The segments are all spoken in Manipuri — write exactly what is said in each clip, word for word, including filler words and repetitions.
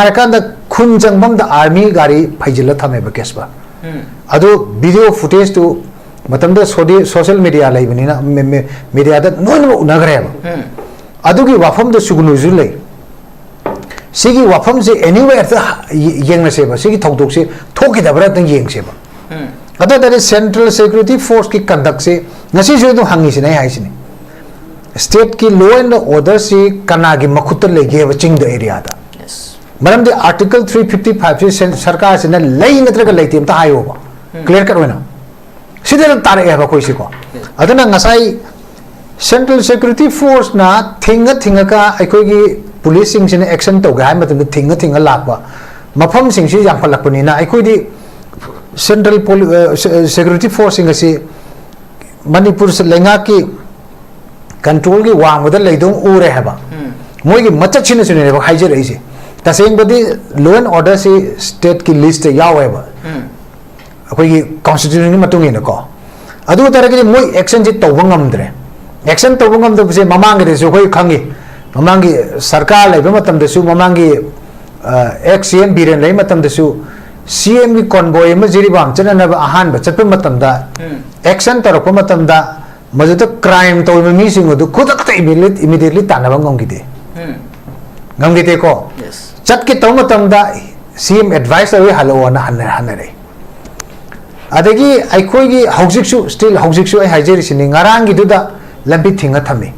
ꯍꯥꯏꯔꯀꯥꯟꯗ ꯈꯨꯟ ꯆꯪꯐꯝꯗ ꯑꯥꯔꯃꯤ ꯒꯥꯔꯤ ꯐꯩꯖꯤꯜꯂ ꯊꯝꯃꯦꯕ ꯀꯦꯁꯄ꯫ ꯑꯗꯨ ꯚꯤꯗꯤꯑꯣ ꯐꯨꯇꯦꯖꯇꯨ ꯃꯇꯝꯗ ꯁꯣꯗꯤ-, ꯁꯣꯁꯤꯌꯦꯜ ꯃꯤꯗꯤꯌꯥ ꯂꯩꯕꯅꯤꯅ ꯃꯦ-, ꯃꯦ-, ꯃꯤꯗꯤꯌꯥꯗ ꯂꯣꯏꯅꯃꯛ ꯎꯅꯈ꯭ꯔꯦꯕ꯫ ꯑꯗꯨꯒꯤ ꯋꯥꯐꯝꯗ ꯁꯨꯒꯅꯨꯁꯨ ꯂꯩ꯫ ꯁꯤꯒꯤ ꯋꯥꯐꯝꯁꯦ ꯑꯦꯅꯤꯋꯦ ꯑꯝꯇ ꯌꯦ-, ꯌꯦꯡꯅꯁꯦꯕ, ꯁꯤꯒꯤ ꯊꯧꯗꯣꯛꯁꯦ ꯊꯣꯛꯈꯤꯗꯕ꯭ꯔꯥ ꯑꯝꯇꯪ ꯌꯦꯡꯁꯦꯕ꯫ ꯑꯗꯨ ꯑꯣꯏ ꯇꯥꯔꯗꯤ ꯁꯦꯟꯇ꯭ꯔꯦꯜ ꯁꯦꯀ꯭ꯌꯨꯔꯤꯇꯤ ꯐꯣꯔꯁꯀꯤ ꯀꯟꯗꯛꯁꯦ ꯉꯁꯤꯁꯨ ꯑꯗꯨꯝ ꯍꯪꯉꯤꯁꯤꯅꯦ ꯑꯩ ꯍꯥꯏꯁꯤꯅꯦ, ꯁ꯭ꯇꯦꯠꯀꯤ ꯂꯣ ꯑꯦꯟ ꯑꯣꯔꯗꯔꯁꯤ ꯀꯅꯥꯒꯤ ꯃꯈꯨꯠꯇ ꯂꯩꯒꯦꯕ ꯆꯤꯡꯗ ꯑꯦꯔꯤꯌꯥꯗ? ꯃꯔꯝꯗꯤ ꯑꯥꯔꯇꯤꯀꯜ ꯊ꯭ꯔꯤ ꯐꯤꯐꯇꯤ ꯐꯥꯏꯚꯁꯤ ꯁꯦꯟ-, ꯁꯔꯀꯥꯔꯁꯤꯅ ꯂꯩ ꯅꯠꯇ꯭ꯔꯒ ꯂꯩꯇꯦ ꯑꯝꯇ ꯍꯥꯏꯌꯣꯕ, ꯀ꯭ꯂꯤꯌꯥꯔ ꯀꯠ ꯑꯣꯏꯅ꯫ ꯁꯤꯗ ꯑꯗꯨꯝ ꯇꯥꯔꯛꯑꯦꯕ ꯑꯩꯈꯣꯏꯁꯤꯀꯣ꯫ ꯑꯗꯨꯅ ꯉꯁꯥꯏ ꯁꯦꯟꯇ꯭ꯔꯦꯜ ꯁꯦꯀ꯭ꯌꯨꯔꯤꯇꯤ ꯐꯣꯔꯁꯅ ꯊꯤꯡꯉ ꯊꯤꯡꯉꯒ ꯑꯩꯈꯣꯏꯒꯤ ꯄꯨꯂꯤꯁꯁꯤꯡꯁꯤꯅ ꯑꯦꯛꯁꯟ ꯇꯧꯒꯦ ꯍꯥꯏꯕ ꯃꯇꯝꯗ ꯊꯤꯡꯉ ꯊꯤꯡꯉ ꯂꯥꯛꯄ ꯃꯐꯝꯁꯤꯡꯁꯤ ꯌꯥꯝꯈꯠꯂꯛꯄꯅꯤꯅ ꯑꯩꯈꯣꯏꯗꯤ ꯁꯦꯟꯇ꯭ꯔꯦꯜ ꯄꯣꯂꯤ-, ꯑ, ꯁꯦ-, ꯁꯦꯀ꯭ꯌꯨꯔꯤꯇꯤ ꯐꯣꯔꯁꯁꯤꯡ ꯑꯁꯤ ꯃꯅꯤꯄꯨꯔ ꯂꯩꯉꯥꯛꯀꯤ ꯀꯟꯇ꯭ꯔꯣꯜꯒꯤ ꯋꯥꯡꯃꯗ ꯂꯩꯗꯧ ꯎꯔꯦ ꯍꯥꯏꯕ꯫ ꯃꯣꯏꯒꯤ ꯃꯆꯠꯁꯤꯅꯁꯨꯅꯦꯕ ꯍꯥꯏꯖꯔꯛꯏꯁꯦ꯫ ꯇꯁꯦꯡꯕꯗꯤ ꯂꯣ ꯑꯦꯟ ꯑꯣꯔꯗꯔꯁꯤ ꯁ꯭ꯇꯦꯠꯀꯤ ꯂꯤꯁꯇ ꯌꯥꯎꯋꯦꯕ, ꯑꯩꯈꯣꯏꯒꯤ ꯀꯣꯟꯁꯇꯤꯇ꯭ꯌꯨꯁꯟꯒꯤ ꯃꯇꯨꯡ ꯏꯟꯅꯀꯣ꯫ ꯑꯗꯨ ꯑꯣꯏ ꯇꯥꯔꯒꯗꯤ ꯃꯣꯏ ꯑꯦꯛꯁꯟꯁꯤ ꯇꯧꯕ ꯉꯝꯗ꯭ꯔꯦ꯫ ꯑꯦꯛꯁꯟ ꯇꯧꯕ ꯉꯝꯗꯕꯁꯦ ꯃꯃꯥꯡꯒꯤꯗꯁꯨ ꯑꯩꯈꯣꯏ ꯈꯪꯉꯤ, ꯃꯃꯥꯡꯒꯤ ꯁꯔꯀꯥꯔ ꯂꯩꯕ ꯃꯇꯝꯗꯁꯨ, ꯃꯃꯥꯡꯒꯤ ꯑꯦꯛꯁ ꯁꯤ ꯑꯦꯝ ꯕꯤꯔꯦꯟ ꯂꯩꯕ ꯃꯇꯝꯗꯁꯨ ꯁꯤ ꯑꯦꯝꯒꯤ ꯀꯣꯟꯕꯣꯏ ꯑꯃ ꯖꯤꯔꯤꯕꯥꯝ ꯆꯠꯅꯅꯕ ꯑꯍꯥꯟꯕ ꯆꯠꯄ ꯃꯇꯝꯗ, ꯑꯦꯛꯁꯟ ꯇꯧꯔꯛꯄ ꯃꯇꯝꯗ ꯃꯗꯨꯗ ꯀ꯭ꯔꯥꯏꯝ ꯇꯧꯔꯤꯕ ꯃꯤꯁꯤꯡ ꯑꯗꯨ ꯈꯨꯗꯛꯇ ꯏꯃꯤꯗꯤꯌꯦꯠꯂꯤ ꯇꯥꯟꯅꯕ ꯉꯝꯈꯤꯗꯦ꯫ ꯉꯝꯈꯤꯗꯦꯀꯣ꯫ ꯆꯠꯀꯦ ꯇꯧꯕ ꯃꯇꯝꯗ ꯁꯤ ꯑꯦꯝ ꯑꯦꯗꯚꯥꯏꯁ ꯇꯧꯏ, ꯍꯜꯂꯛꯑꯣꯅ ꯍꯟꯅ-, ꯍꯟꯅꯔꯛꯏ꯫ ꯑꯗꯒꯤ ꯑꯩꯈꯣꯏꯒꯤ ꯍꯧꯖꯤꯛꯁꯨ, ꯁ꯭ꯇꯤꯜ ꯍꯧꯖꯤꯛꯁꯨ ꯑꯩ ꯍꯥꯏꯖꯔꯤꯁꯤꯅꯤ, ꯉꯔꯥꯡꯒꯤꯗꯨꯗ ꯂꯝꯕꯤ ꯊꯤꯡꯉ ꯊꯝꯃꯤ꯫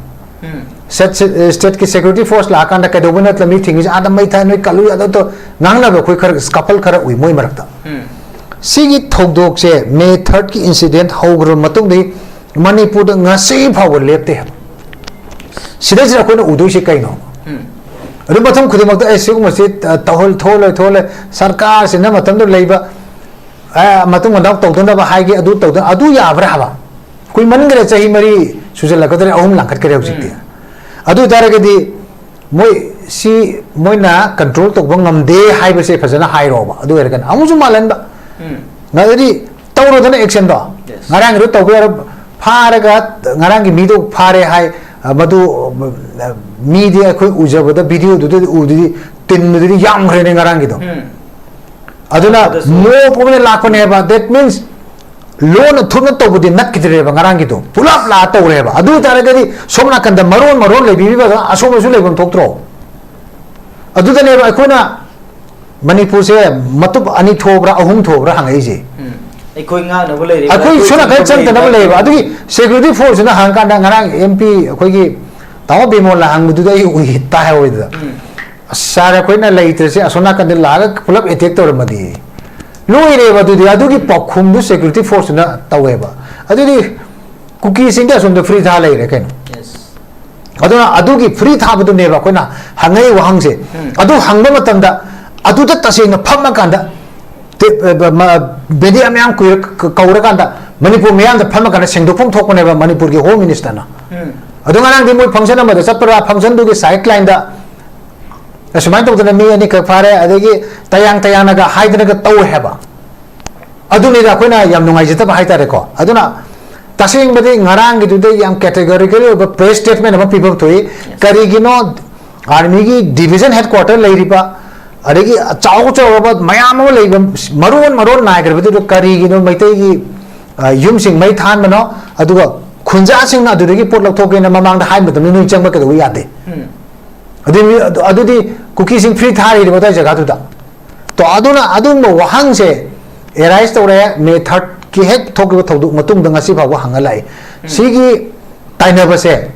ꯁꯦꯠ-, ꯁꯦ-, ꯁ꯭ꯇꯦꯠꯀꯤ ꯁꯦꯀ꯭ꯌꯨꯔꯤꯇꯤ ꯐꯣꯔꯁ ꯂꯥꯛꯑꯀꯥꯟꯗ ꯀꯩꯗꯧꯕꯩ ꯅꯠꯇ꯭ꯔ ꯃꯤ ꯊꯤꯡꯉꯤꯁꯦ, ꯑꯥꯗ ꯃꯩ ꯊꯥꯏ, ꯅꯣꯏ ꯀꯜꯂꯨ ꯌꯥꯗꯧ ꯇꯧ ꯉꯥꯡꯅꯕ ꯑꯩꯈꯣꯏ ꯈꯔ ꯀꯄꯜ ꯈꯔ ꯎꯏ ꯃꯣꯏ ꯃꯔꯛꯇ꯫ ꯁꯤꯒꯤ ꯊꯧꯗꯣꯛꯁꯦ ꯃꯦ ꯊꯥꯔꯠꯀꯤ ꯏꯟꯁꯤꯗꯦꯟꯠ ꯍꯧꯈ꯭ꯔꯕ ꯃꯇꯨꯡꯗꯒꯤ ꯃꯅꯤꯄꯨꯔꯗ ꯉꯁꯤ ꯐꯥꯎꯕ ꯂꯦꯞꯇꯦ ꯍꯥꯏꯕ꯫ ꯁꯤꯗꯩꯁꯤꯗ ꯑꯩꯈꯣꯏꯅ ꯎꯗꯣꯏꯁꯦ ꯀꯩꯅꯣ? ꯑꯗꯨ ꯃꯊꯪ ꯈꯨꯗꯤꯡꯃꯛꯇ ꯑꯩ ꯁꯤꯒꯨꯝꯕꯁꯤ, ꯑ, ꯇꯧꯍꯜ-, ꯊꯣꯛꯍꯜꯂꯣꯏ, ꯊꯣꯛꯍꯜꯂꯣꯏ, ꯁꯔꯀꯥꯔꯁꯤꯅ ꯃꯇꯝꯗꯨ ꯂꯩꯕ, ꯑ, ꯃꯇꯨꯡ ꯃꯅꯥꯎ ꯇꯧꯗꯅꯕ ꯍꯥꯏꯒꯦ, ꯑꯗꯨ ꯇꯧꯗꯅ, ꯑꯗꯨ ꯌꯥꯕ꯭ꯔꯥ ꯍꯥꯏꯕ? ꯀꯨꯏꯃꯟꯈ꯭ꯔꯦ, ꯆꯍꯤ ꯃꯔꯤ ꯁꯨꯖꯜꯂꯛꯀꯗꯧꯔꯦ, ꯑꯍꯨꯝ ꯂꯥꯡꯈꯠꯈ꯭ꯔꯦ ꯍꯧꯖꯤꯛꯇꯤ꯫ ꯑꯗꯨ ꯑꯣꯏ ꯇꯥꯔꯒꯗꯤ ꯃꯣꯏ ꯁꯤ ꯃꯣꯏꯅ ꯀꯟꯇ꯭ꯔꯣꯜ ꯇꯧꯕ ꯉꯝꯗꯦ ꯍꯥꯏꯕꯁꯦ ꯐꯖꯅ ꯍꯥꯏꯔꯣꯕ꯫ ꯑꯗꯨ ꯑꯣꯏꯔꯒꯅ ꯑꯃꯨꯛꯁꯨ ꯃꯥꯜꯍꯟꯕ꯫ ꯎꯝ꯫ ꯑꯗꯨꯗꯤ ꯇꯧꯔꯣꯗꯅ ꯑꯦꯛꯁꯟꯗꯣ꯫ Yes. ꯉꯔꯥꯡꯒꯤꯗꯣ ꯇꯧꯕ ꯌꯥꯔꯣꯏ꯫ ꯐꯥꯔꯒ ꯉꯔꯥꯡꯒꯤ ꯃꯤꯗꯣ ꯐꯥꯔꯦ ꯍꯥꯏ, ꯑ, ꯃꯗꯨ, ꯑ, ꯃꯤꯗꯤ ꯑꯩꯈꯣꯏ ꯎꯖꯕꯗ ꯚꯤꯗꯤꯑꯣꯗꯨꯗꯗꯤ ꯎꯗꯨꯗꯤ ꯇꯤꯟꯕꯗꯨꯗꯤ ꯌꯥꯝꯈ꯭ꯔꯦꯅꯦ ꯉꯔꯥꯡꯒꯤꯗꯣ꯫ ꯎꯝ꯫ ꯑꯗꯨꯅ ꯑꯗꯨꯗꯁꯨ ꯃꯣꯞ ꯑꯃ ꯂꯥꯛꯄꯅꯦꯕ꯫ That means ꯂꯣꯟꯅ ꯊꯨꯞꯅ ꯇꯧꯕꯗꯤ ꯅꯠꯈꯤꯗ꯭ꯔꯦꯕ ꯉꯔꯥꯡꯒꯤꯗꯣ, ꯄꯨꯂꯞ ꯂꯥꯛꯑ ꯇꯧꯔꯦꯕ꯫ ꯑꯗꯨ ꯑꯣꯏ ꯇꯥꯔꯒꯗꯤ ꯁꯣꯝ ꯅꯥꯀꯟꯗ ꯃꯔꯣꯟ ꯃꯔꯣꯟ ꯂꯩꯕꯤꯔꯤꯕ ꯑꯁꯣꯝꯗꯁꯨ ꯂꯩꯐꯝ ꯊꯣꯛꯇ꯭ꯔꯣ? ꯑꯗꯨꯗꯅꯦꯕ ꯑꯩꯈꯣꯏꯅ ꯃꯅꯤꯄꯨꯔꯁꯦ ꯃꯇꯨꯞ ꯑꯅꯤ ꯊꯣꯛꯑꯕ꯭ꯔꯥ ꯑꯍꯨꯝ ꯊꯣꯛꯑꯕ꯭ꯔꯥ ꯍꯪꯉꯛꯏꯁꯦ꯫ ꯎꯝ꯫ ꯑꯩꯈꯣꯏ ꯉꯥꯡꯅꯕ ꯂꯩꯔꯦ, ꯑꯩꯈꯣꯏ ꯁꯣꯝ ꯅꯥꯀꯟ ꯆꯪꯗꯅꯕ ꯂꯩꯌꯦꯕ꯫ ꯑꯗꯨꯒꯤ security forceꯁꯤꯅ ꯍꯪꯀꯥꯟꯗ ꯉꯔꯥꯡ MP ꯑꯩꯈꯣꯏꯒꯤ ꯇꯥꯃꯣ ꯕꯤꯃꯣꯜꯅ ꯍꯪꯕꯗꯨꯗ ꯑꯩ ꯎꯏ, ꯇꯥꯍꯧꯋꯦ ꯑꯗꯨꯗ꯫ ꯎꯝ꯫ "ꯑꯁ ꯁꯥꯔ, ꯑꯩꯈꯣꯏꯅ ꯂꯩꯇ꯭ꯔꯁꯦ ꯑꯁꯣꯝ ꯅꯥꯀꯟꯗ ꯂꯥꯛꯑꯒ ꯄꯨꯂꯞ attack ꯇꯧꯔꯝꯃꯗꯤ?" ꯂꯣꯏꯔꯦꯕ ꯑꯗꯨꯗꯤ꯫ ꯑꯗꯨꯒꯤ ꯄꯥꯎꯈꯨꯝꯗꯨ security forceꯇꯨꯅ ꯇꯧꯋꯦꯕ꯫ ꯑꯗꯨꯗꯤ ꯀꯨꯀꯤꯁꯤꯡꯗꯤ ꯑꯁꯣꯝꯗ free ꯊꯥ ꯂꯩꯔꯦ ꯀꯩꯅꯣ꯫ Yes꯫ ꯑꯗꯨꯅ ꯑꯗꯨꯒꯤ free ꯊꯥꯕꯗꯨꯅꯦꯕ ꯑꯩꯈꯣꯏꯅ ꯍꯪꯉꯛꯏ ꯋꯥꯍꯪꯁꯦ꯫ ꯎꯝ꯫ ꯑꯗꯨ ꯍꯪꯕ ꯃꯇꯝꯗ ꯑꯗꯨꯗ ꯇꯁꯦꯡꯅ ꯐꯝꯃꯀꯥꯟꯗ ꯇꯦ-, ꯑ, ꯃ-, media ꯃꯌꯥꯝ ꯀꯨꯏꯔ-, ꯀ-, ꯀꯧꯔꯀꯥꯟꯗ ꯃꯅꯤꯄꯨꯔ ꯃꯤꯌꯥꯝꯗ ꯐꯝꯃꯀꯥꯟꯗ ꯁꯦꯡꯗꯣꯛꯐꯝ ꯊꯣꯛꯄꯅꯦꯕ ꯃꯅꯤꯄꯨꯔꯒꯤ Home Ministerꯅ꯫ ꯎꯝ꯫ ꯑꯗꯣ ꯉꯔꯥꯡꯗꯤ ꯃꯣꯏ function ꯑꯃꯗ ꯆꯠꯄ꯭ꯔꯥ, functionꯗꯨꯒꯤ sidelineꯗ ꯑꯁꯨꯃꯥꯏꯅ ꯇꯧꯗꯅ ꯃꯤ ꯑꯅꯤꯈꯛ ꯐꯥꯔꯦ, ꯑꯗꯒꯤ ꯇꯌꯥꯡ ꯇꯌꯥꯡꯅꯒ ꯍꯥꯏꯗꯅꯒ ꯇꯧꯋꯦ ꯍꯥꯏꯕ꯫ ꯑꯗꯨꯅꯤꯗ ꯑꯩꯈꯣꯏꯅ ꯌꯥꯝ ꯅꯨꯡꯉꯥꯏꯖꯗꯕ ꯍꯥꯏꯇꯥꯔꯦꯀꯣ꯫ ꯑꯗꯨꯅ ꯇꯁꯦꯡꯕꯗꯤ ꯉꯔꯥꯡꯒꯤꯗꯨꯗ ꯌꯥꯝ categorical ꯑꯣꯏꯕ press statement ꯑꯃ ꯄꯤꯐꯝ ꯊꯣꯛꯏ꯫ ꯀꯔꯤꯒꯤꯅꯣ armyꯒꯤ division headquarter ꯂꯩꯔꯤꯕ, ꯑꯗꯒꯤ ꯆꯥꯎ ꯆꯥꯎꯔꯕ ꯃꯌꯥꯝ ꯑꯃ ꯂꯩꯕ, ꯃꯔꯣꯟ ꯃꯔꯣꯟ ꯅꯥꯏꯈ꯭ꯔꯕꯗꯨꯗ ꯀꯔꯤꯒꯤꯅꯣ ꯃꯩꯇꯩꯒꯤ, ꯑ, ꯌꯨꯝꯁꯤꯡ ꯃꯩ ꯊꯥꯍꯟꯕꯅꯣ? ꯑꯗꯨꯒ ꯈꯨꯟꯖꯥꯁꯤꯡꯅ ꯑꯗꯨꯗꯒꯤ ꯄꯣꯠ ꯂꯧꯊꯣꯛꯀꯦꯅ ꯃꯃꯥꯡꯗ ꯍꯥꯏꯕ ꯃꯇꯝꯗ ꯅꯣꯏ ꯆꯪꯕ ꯀꯩꯗꯧꯕ ꯌꯥꯗꯦ? ꯎꯝ꯫ ꯑꯗꯨꯗꯤ, ꯑꯗꯨꯗꯤ ꯀꯨꯀꯤꯁꯤꯡ free ꯊꯥꯔꯤꯕ ꯑꯗꯨꯋꯥꯏ ꯖꯒꯥꯗꯨꯗ꯫ ꯇꯣ, ꯑꯗꯨꯅ ꯑꯗꯨꯒꯨꯝꯕ ꯋꯥꯍꯪꯁꯦ arise ꯇꯧꯔꯦ꯫ May thirdꯀꯤ ꯍꯦꯛ ꯊꯣꯛꯈꯤꯕ ꯊꯧꯗꯣꯛ ꯃꯇꯨꯡꯗ ꯉꯁꯤ ꯐꯥꯎꯕ ꯍꯪꯉ ꯂꯥꯛꯏ꯫ ꯁꯤꯒꯤ ꯇꯥꯏꯅꯕꯁꯦ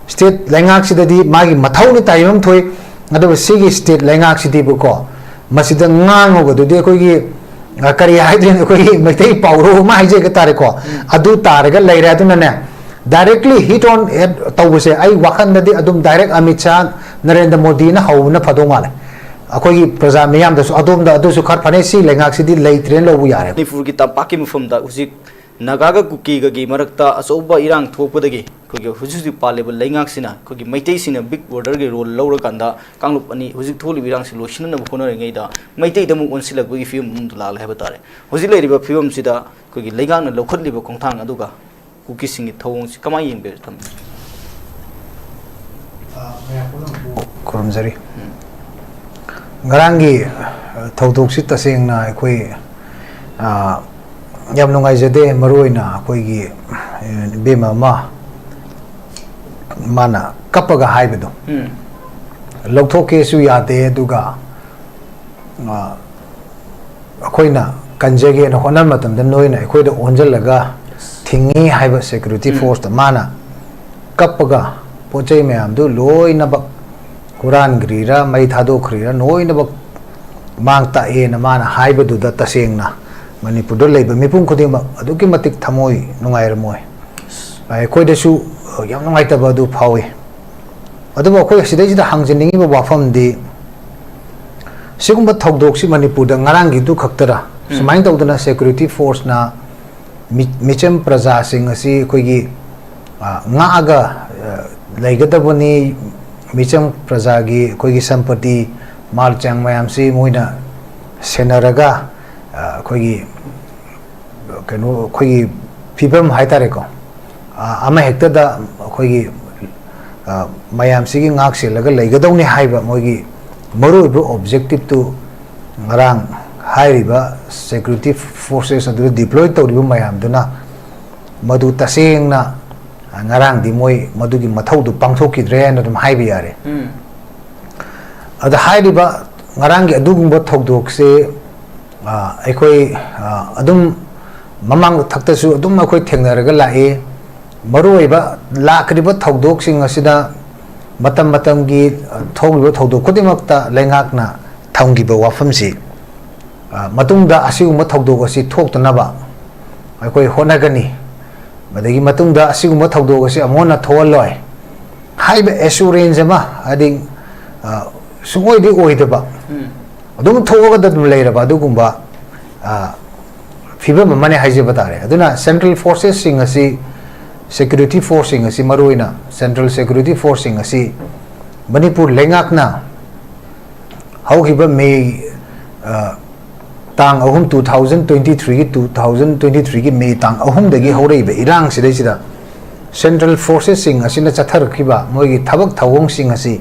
state ꯂꯩꯉꯥꯛꯁꯤꯗꯗꯤ ꯃꯥꯒꯤ ꯃꯊꯧꯅꯤ, ꯇꯥꯏꯕꯝ ꯊꯣꯛꯏ꯫ ꯑꯗꯨꯕꯨ ꯁꯤꯒꯤ state ꯂꯩꯉꯥꯛꯁꯤꯗꯤꯕꯀꯣ, ꯃꯁꯤꯗ ꯉꯥꯡꯉꯨꯕꯗꯨꯗꯤ ꯑꯩꯈꯣꯏꯒꯤ, ꯑ, ꯀꯔꯤ ꯍꯥꯏꯗꯣꯏꯅꯣ, ꯑꯩꯈꯣꯏꯒꯤ ꯃꯩꯇꯩ ꯄꯥꯎꯔꯧ ꯑꯃ ꯍꯥꯏꯖꯒꯦ ꯇꯥꯔꯦꯀꯣ, ꯑꯗꯨ ꯇꯥꯔꯒ ꯂꯩꯔꯦ꯫ ꯑꯗꯨꯅꯅꯦ, directly hit on head ꯇꯧꯕꯁꯦ ꯑꯩ ꯋꯥꯈꯜꯗꯗꯤ ꯑꯗꯨꯝ direct ꯑꯃꯤꯠ ꯁꯥꯍ, ꯅꯔꯦꯟꯗ꯭ꯔ ꯃꯣꯗꯤꯅ ꯍꯧꯕꯅ ꯐꯗꯧ ꯃꯥꯜꯂꯦ꯫ ꯑꯩꯈꯣꯏꯒꯤ ꯄ꯭ꯔꯖꯥ ꯃꯤꯌꯥꯝꯗꯁꯨ ꯑꯗꯣꯝꯗ ꯑꯗꯨꯁꯨ ꯈꯔ ꯐꯅꯤ, ꯁꯤ ꯂꯩꯉꯥꯛꯁꯤꯗꯤ ꯂꯩꯇ꯭ꯔꯦꯅ ꯂꯧꯕ ꯌꯥꯔꯦ꯫ ꯃꯅꯤꯄꯨꯔꯒꯤ ꯇꯝꯄꯥꯛꯀꯤ ꯃꯐꯝꯗ ꯍꯧꯖꯤꯛ ꯅꯥꯒꯥꯒ ꯀꯨꯀꯤꯒꯒꯤ ꯃꯔꯛꯇ ꯑꯆꯧꯕ ꯏꯔꯥꯡ ꯊꯣꯛꯄꯗꯒꯤ ꯑꯩꯈꯣꯏꯒꯤ ꯍꯧꯖꯤꯛ ꯍꯧꯖꯤꯛ ꯄꯥꯜꯂꯤꯕ ꯂꯩꯉꯥꯛꯁꯤꯅ ꯑꯩꯈꯣꯏꯒꯤ ꯃꯩꯇꯩꯁꯤꯡꯅ big brotherꯒꯤ role ꯂꯧꯔꯀꯥꯟꯗ ꯀꯥꯡꯂꯨꯞ ꯑꯅꯤ ꯍꯧꯖꯤꯛ ꯊꯣꯛꯂꯤꯕ ꯏꯔꯥꯡꯁꯤ ꯂꯣꯏꯁꯤꯟꯅꯅꯕ ꯍꯣꯠꯅꯔꯤꯉꯩꯗ ꯃꯩꯇꯩꯗ ꯑꯃꯨꯛ ꯑꯣꯟꯁꯤꯜꯂꯛꯄꯒꯤ ꯐꯤꯕꯝ ꯑꯃꯗ ꯂꯥꯛꯂꯦ ꯍꯥꯏꯕ ꯇꯥꯔꯦ꯫ ꯍꯧꯖꯤꯛ ꯂꯩꯔꯤꯕ ꯐꯤꯕꯝꯁꯤꯗ ꯑꯩꯈꯣꯏꯒꯤ ꯂꯩꯉꯥꯛꯅ ꯂꯧꯈꯠꯂꯤꯕ ꯈꯣꯡꯊꯥꯡ ꯑꯗꯨꯒ ꯀꯨꯀꯤꯁꯤꯡꯒꯤ ꯊꯧꯑꯣꯡꯁꯤ ꯀꯃꯥꯏꯅ ꯌꯦꯡꯕꯤꯔ ꯊꯝꯕꯤ? ꯈꯨꯔꯨꯝꯖꯔꯤ꯫ ꯉꯔꯥꯡꯒꯤ ꯑ, ꯊꯧꯗꯣꯛꯁꯤ ꯇꯁꯦꯡꯅ ꯑꯩꯈꯣꯏ ꯑ, ꯌꯥꯝ ꯅꯨꯡꯉꯥꯏꯖꯗꯦ꯫ ꯃꯔꯨꯑꯣꯏꯅ ꯑꯩꯈꯣꯏꯒꯤ ꯑ, ꯏꯕꯦꯝꯃ ꯑꯃ ꯃꯥꯅ ꯀꯞꯄꯒ ꯍꯥꯏꯕꯗꯣ, ꯎꯝ꯫ ꯂꯧꯊꯣꯛꯀꯦꯁꯨ ꯌꯥꯗꯦ, ꯑꯗꯨꯒ ꯑ, ꯑꯩꯈꯣꯏꯅ ꯀꯟꯖꯒꯦꯅ ꯍꯣꯠꯅꯕ ꯃꯇꯝꯗ ꯅꯣꯏꯅ ꯑꯩꯈꯣꯏꯗ ꯑꯣꯟꯁꯤꯜꯂꯒ ꯊꯤꯡꯉꯤ ꯍꯥꯏꯕ ꯁꯦꯀ꯭ꯌꯨꯔꯤꯇꯤ ꯎꯝ꯫ ꯐꯣꯔꯁꯇ ꯃꯥꯅ ꯀꯞꯄꯒ ꯄꯣꯠ ꯆꯩ ꯃꯌꯥꯝꯗꯨ ꯂꯣꯏꯅꯃꯛ ꯍꯨꯔꯥꯟꯈ꯭ꯔꯤꯔꯥ, ꯃꯩ ꯊꯥꯗꯣꯛꯈ꯭ꯔꯤꯔꯥ, ꯂꯣꯏꯅꯃꯛ ꯃꯥꯡ ꯇꯥꯛꯑꯦꯅ ꯃꯥꯅ ꯍꯥꯏꯕꯗꯨꯗ ꯇꯁꯦꯡꯅ ꯃꯅꯤꯄꯨꯔꯗ ꯂꯩꯕ ꯃꯤꯄꯨꯝ ꯈꯨꯗꯤꯡꯃꯛ ꯑꯗꯨꯛꯀꯤ ꯃꯇꯤꯛ ꯊꯃꯣꯏ ꯅꯨꯡꯉꯥꯏꯔꯝꯃꯣꯏ꯫ ꯑꯩꯈꯣꯏꯗꯁꯨ ꯌꯥꯝ ꯅꯨꯡꯉꯥꯏꯇꯕ ꯑꯗꯨ ꯐꯥꯎꯏ꯫ ꯑꯗꯨꯕꯨ ꯑꯩꯈꯣꯏ ꯁꯤꯗꯩꯁꯤꯗ ꯍꯪꯖꯅꯤꯡꯉꯤꯕ ꯋꯥꯐꯝꯗꯤ, ꯁꯤꯒꯨꯝꯕ ꯊꯧꯗꯣꯛꯁꯤ ꯃꯅꯤꯄꯨꯔꯗ ꯉꯔꯥꯡꯒꯤꯗꯨ ꯈꯛꯇꯔ? ꯎꯝ꯫ ꯁꯨꯃꯥꯏꯅ ꯇꯧꯗꯅ ꯁꯦꯀ꯭ꯌꯨꯔꯤꯇꯤ ꯐꯣꯔꯁꯅ ꯃꯤ-, ꯃꯤꯆꯝ ꯄ꯭ꯔꯖꯥꯁꯤꯡ ꯑꯁꯤ ꯑꯩꯈꯣꯏꯒꯤ, ꯑ, ꯉꯥꯛꯑꯒ, ꯑ, ꯂꯩꯒꯗꯕꯅꯤ, ꯃꯤꯆꯝ ꯄ꯭ꯔꯖꯥꯒꯤ ꯑꯩꯈꯣꯏꯒꯤ ꯁꯝꯄꯇꯤ, ꯃꯥꯜ ꯆꯥꯡ ꯃꯌꯥꯝꯁꯤ ꯃꯣꯏꯅ ꯁꯦꯟꯅꯔꯒ, ꯑ, ꯑꯩꯈꯣꯏꯒꯤ ꯀꯩꯅꯣ, ꯑꯩꯈꯣꯏꯒꯤ ꯐꯤꯕꯝ ꯍꯥꯏꯇꯥꯔꯦꯀꯣ, ꯑ, ꯑꯃꯍꯦꯛꯇꯗ ꯑꯩꯈꯣꯏꯒꯤ, ꯑ, ꯃꯌꯥꯝꯁꯤꯒꯤ ꯉꯥꯛ ꯁꯦꯜꯂꯒ ꯂꯩꯒꯗꯧꯅꯤ ꯍꯥꯏꯕ ꯃꯣꯏꯒꯤ ꯃꯔꯨꯑꯣꯏꯕ ꯑꯣꯕꯖꯦꯛꯇꯤꯞꯇꯨ ꯉꯔꯥꯡ ꯍꯥꯏꯔꯤꯕ ꯁꯦꯀ꯭ꯌꯨꯔꯤꯇꯤ ꯐꯣꯔꯁꯦꯁ ꯑꯗꯨꯗ ꯗꯤꯄ꯭ꯂꯣꯏ ꯇꯧꯔꯤꯕ ꯃꯌꯥꯝꯗꯨꯅ ꯃꯗꯨ ꯇꯁꯦꯡꯅ, ꯑ, ꯉꯔꯥꯡꯗꯤ ꯃꯣꯏ ꯃꯗꯨꯒꯤ ꯃꯊꯧꯗꯨ ꯄꯥꯡꯊꯣꯛꯈꯤꯗ꯭ꯔꯦ ꯍꯥꯏꯅ ꯑꯗꯨꯝ ꯍꯥꯏꯕ ꯌꯥꯔꯦ꯫ ꯎꯝ꯫ ꯑꯗ ꯍꯥꯏꯔꯤꯕ ꯉꯔꯥꯡꯒꯤ ꯑꯗꯨꯒꯨꯝꯕ ꯊꯧꯗꯣꯛꯁꯦ, ꯑ, ꯑꯩꯈꯣꯏ, ꯑ, ꯑꯗꯨꯝ ꯃꯃꯥꯡ ꯊꯛꯇꯁꯨ ꯑꯗꯨꯝ ꯑꯩꯈꯣꯏ ꯊꯦꯡꯅꯔꯒ ꯂꯥꯛꯏ꯫ ꯃꯔꯨꯑꯣꯏꯕ ꯂꯥꯛꯈ꯭ꯔꯤꯕ ꯊꯧꯗꯣꯛꯁꯤꯡ ꯑꯁꯤꯗ ꯃꯇꯝ ꯃꯇꯝꯒꯤ, ꯑ, ꯊꯣꯛꯂꯤꯕ ꯊꯧꯗꯣꯛ ꯈꯨꯗꯤꯡꯃꯛꯇ ꯂꯩꯉꯥꯛꯅ ꯊꯝꯈꯤꯕ ꯋꯥꯐꯝꯁꯤ, ꯑ, ꯃꯇꯨꯡꯗ ꯑꯁꯤꯒꯨꯝꯕ ꯊꯧꯗꯣꯛ ꯑꯁꯤ ꯊꯣꯛꯇꯅꯕ ꯑꯩꯈꯣꯏ ꯍꯣꯠꯅꯒꯅꯤ꯫ ꯃꯗꯒꯤ ꯃꯇꯨꯡꯗ ꯑꯁꯤꯒꯨꯝꯕ ꯊꯧꯗꯣꯛ ꯑꯁꯤ ꯑꯃꯨꯛ ꯍꯟꯅ ꯊꯣꯛꯍꯜꯂꯣꯏ ꯍꯥꯏꯕ ꯑꯦꯁꯨꯔꯦꯟꯁ ꯑꯃ, ꯍꯥꯏꯗꯤ, ꯑ, ꯁꯨꯡꯑꯣꯏꯗꯤ ꯑꯣꯏꯗꯕ, ꯎꯝ꯫ ꯑꯗꯨꯝ ꯊꯣꯛꯑꯒꯗ ꯑꯗꯨꯝ ꯂꯩꯔꯕ ꯑꯗꯨꯒꯨꯝꯕ, ꯑ, ꯐꯤꯕꯝ ꯑꯃꯅꯦ ꯍꯥꯏꯖꯕ ꯇꯥꯔꯦ꯫ ꯑꯗꯨꯅ ꯁꯦꯟꯇ꯭ꯔꯦꯜ ꯐꯣꯔꯁꯦꯁꯁꯤꯡ ꯑꯁꯤ, ꯁꯦꯀ꯭ꯌꯨꯔꯤꯇꯤ ꯐꯣꯔꯁꯁꯤꯡ ꯑꯁꯤ, ꯃꯔꯨꯑꯣꯏꯅ ꯁꯦꯟꯇ꯭ꯔꯦꯜ ꯁꯦꯀ꯭ꯌꯨꯔꯤꯇꯤ ꯐꯣꯔꯁꯁꯤꯡ ꯑꯁꯤ ꯃꯅꯤꯄꯨꯔ ꯂꯩꯉꯥꯛꯅ ꯍꯧꯈꯤꯕ ꯃꯦ, ꯑ, ꯇꯥꯡ ꯑꯍꯨꯝ, two thousand twenty three ꯒꯤ, two thousand twenty three ꯒꯤ ꯃꯦ ꯇꯥꯡ ꯑꯍꯨꯝꯗꯒꯤ ꯍꯧꯔꯛꯏꯕ ꯏꯔꯥꯡꯁꯤꯗꯩꯁꯤꯗ ꯁꯦꯟꯇ꯭ꯔꯦꯜ ꯐꯣꯔꯁꯦꯁꯁꯤꯡ ꯑꯁꯤꯅ ꯆꯠꯊꯔꯛꯈꯤꯕ ꯃꯣꯏꯒꯤ ꯊꯕꯛ ꯊꯧꯑꯣꯡꯁꯤꯡ ꯑꯁꯤ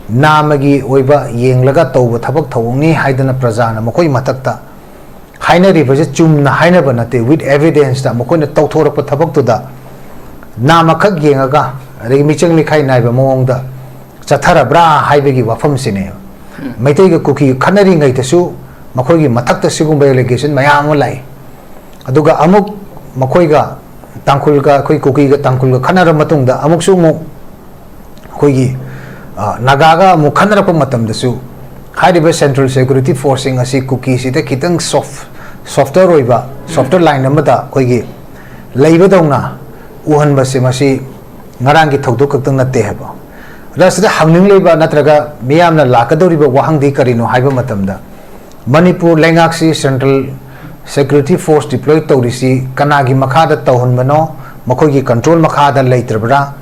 ꯅꯥꯝꯃꯒꯤ ꯑꯣꯏꯕ ꯌꯦꯡꯂꯒ ꯇꯧꯕ ꯊꯕꯛ ꯊꯧꯑꯣꯡꯅꯤ ꯍꯥꯏꯗꯅ ꯄ꯭ꯔꯖꯥꯅ ꯃꯈꯣꯏ ꯃꯊꯛꯇ ꯍꯥꯏꯅꯔꯤꯕꯁꯦ ꯆꯨꯝꯅ ꯍꯥꯏꯅꯕ ꯅꯠꯇꯦ꯫ With evidence ꯇ ꯃꯈꯣꯏꯅ ꯇꯧꯊꯣꯔꯛꯄ ꯊꯕꯛꯇꯨꯗ ꯅꯥꯝꯃꯈꯛ ꯌꯦꯡꯉꯒ ꯑꯗꯒꯤ ꯃꯤꯆꯪ ꯃꯤꯈꯥꯏ ꯅꯥꯏꯕ ꯃꯑꯣꯡꯗ ꯆꯠꯊꯔꯕ꯭ꯔꯥ ꯍꯥꯏꯕꯒꯤ ꯋꯥꯐꯝꯁꯤꯅꯦꯕ꯫ ꯃꯩꯇꯩꯒ ꯀꯨꯀꯤ ꯈꯠꯅꯔꯤꯉꯩꯗꯁꯨ ꯃꯈꯣꯏꯒꯤ ꯃꯊꯛꯇ ꯁꯤꯒꯨꯝꯕ allegation ꯃꯌꯥꯝ ꯑꯃ ꯂꯥꯛꯏ꯫ ꯑꯗꯨꯒ ꯑꯃꯨꯛ ꯃꯈꯣꯏꯒ ꯇꯥꯡꯈꯨꯜꯒ, ꯑꯩꯈꯣꯏ ꯀꯨꯀꯤꯒ ꯇꯥꯡꯈꯨꯜꯒ ꯈꯠꯅꯔ ꯃꯇꯨꯡꯗ ꯑꯃꯨꯛꯁꯨ ꯑꯃꯨꯛ ꯑꯩꯈꯣꯏꯒꯤ, ꯑ, ꯅꯥꯒꯥꯒ ꯑꯃꯨꯛ ꯈꯠꯅꯔꯛꯄ ꯃꯇꯝꯗꯁꯨ ꯍꯥꯏꯔꯤꯕ Central Security Force ꯁꯤꯡ ꯑꯁꯤ ꯀꯨꯀꯤꯁꯤꯗ ꯈꯤꯇꯪ soft, softer ꯑꯣꯏꯕ, softer line ꯑꯃꯗ ꯑꯩꯈꯣꯏꯒꯤ ꯂꯩꯕꯗꯧꯅ ꯎꯍꯟꯕꯁꯦ ꯃꯁꯤ ꯉꯔꯥꯡꯒꯤ ꯊꯧꯗꯣꯛ ꯈꯛꯇꯪ ꯅꯠꯇꯦ ꯍꯥꯏꯕ꯫ ꯑꯗ ꯁꯤꯗ ꯍꯪꯅꯤꯡꯂꯤꯕ ꯅꯠꯇ꯭ꯔꯒ ꯃꯤꯌꯥꯝꯅ ꯂꯥꯛꯀꯗꯧꯔꯤꯕ ꯋꯥꯍꯪꯗꯤ ꯀꯔꯤꯅꯣ ꯍꯥꯏꯕ ꯃꯇꯝꯗ, Manipur ꯂꯩꯉꯥꯛꯁꯤ Central Security Force deploy ꯇꯧꯔꯤꯁꯤ ꯀꯅꯥꯒꯤ ꯃꯈꯥꯗ ꯇꯧꯍꯟꯕꯅꯣ? ꯃꯈꯣꯏꯒꯤ control ꯃꯈꯥꯗ ꯂꯩꯇ꯭ꯔꯕ꯭ꯔꯥ?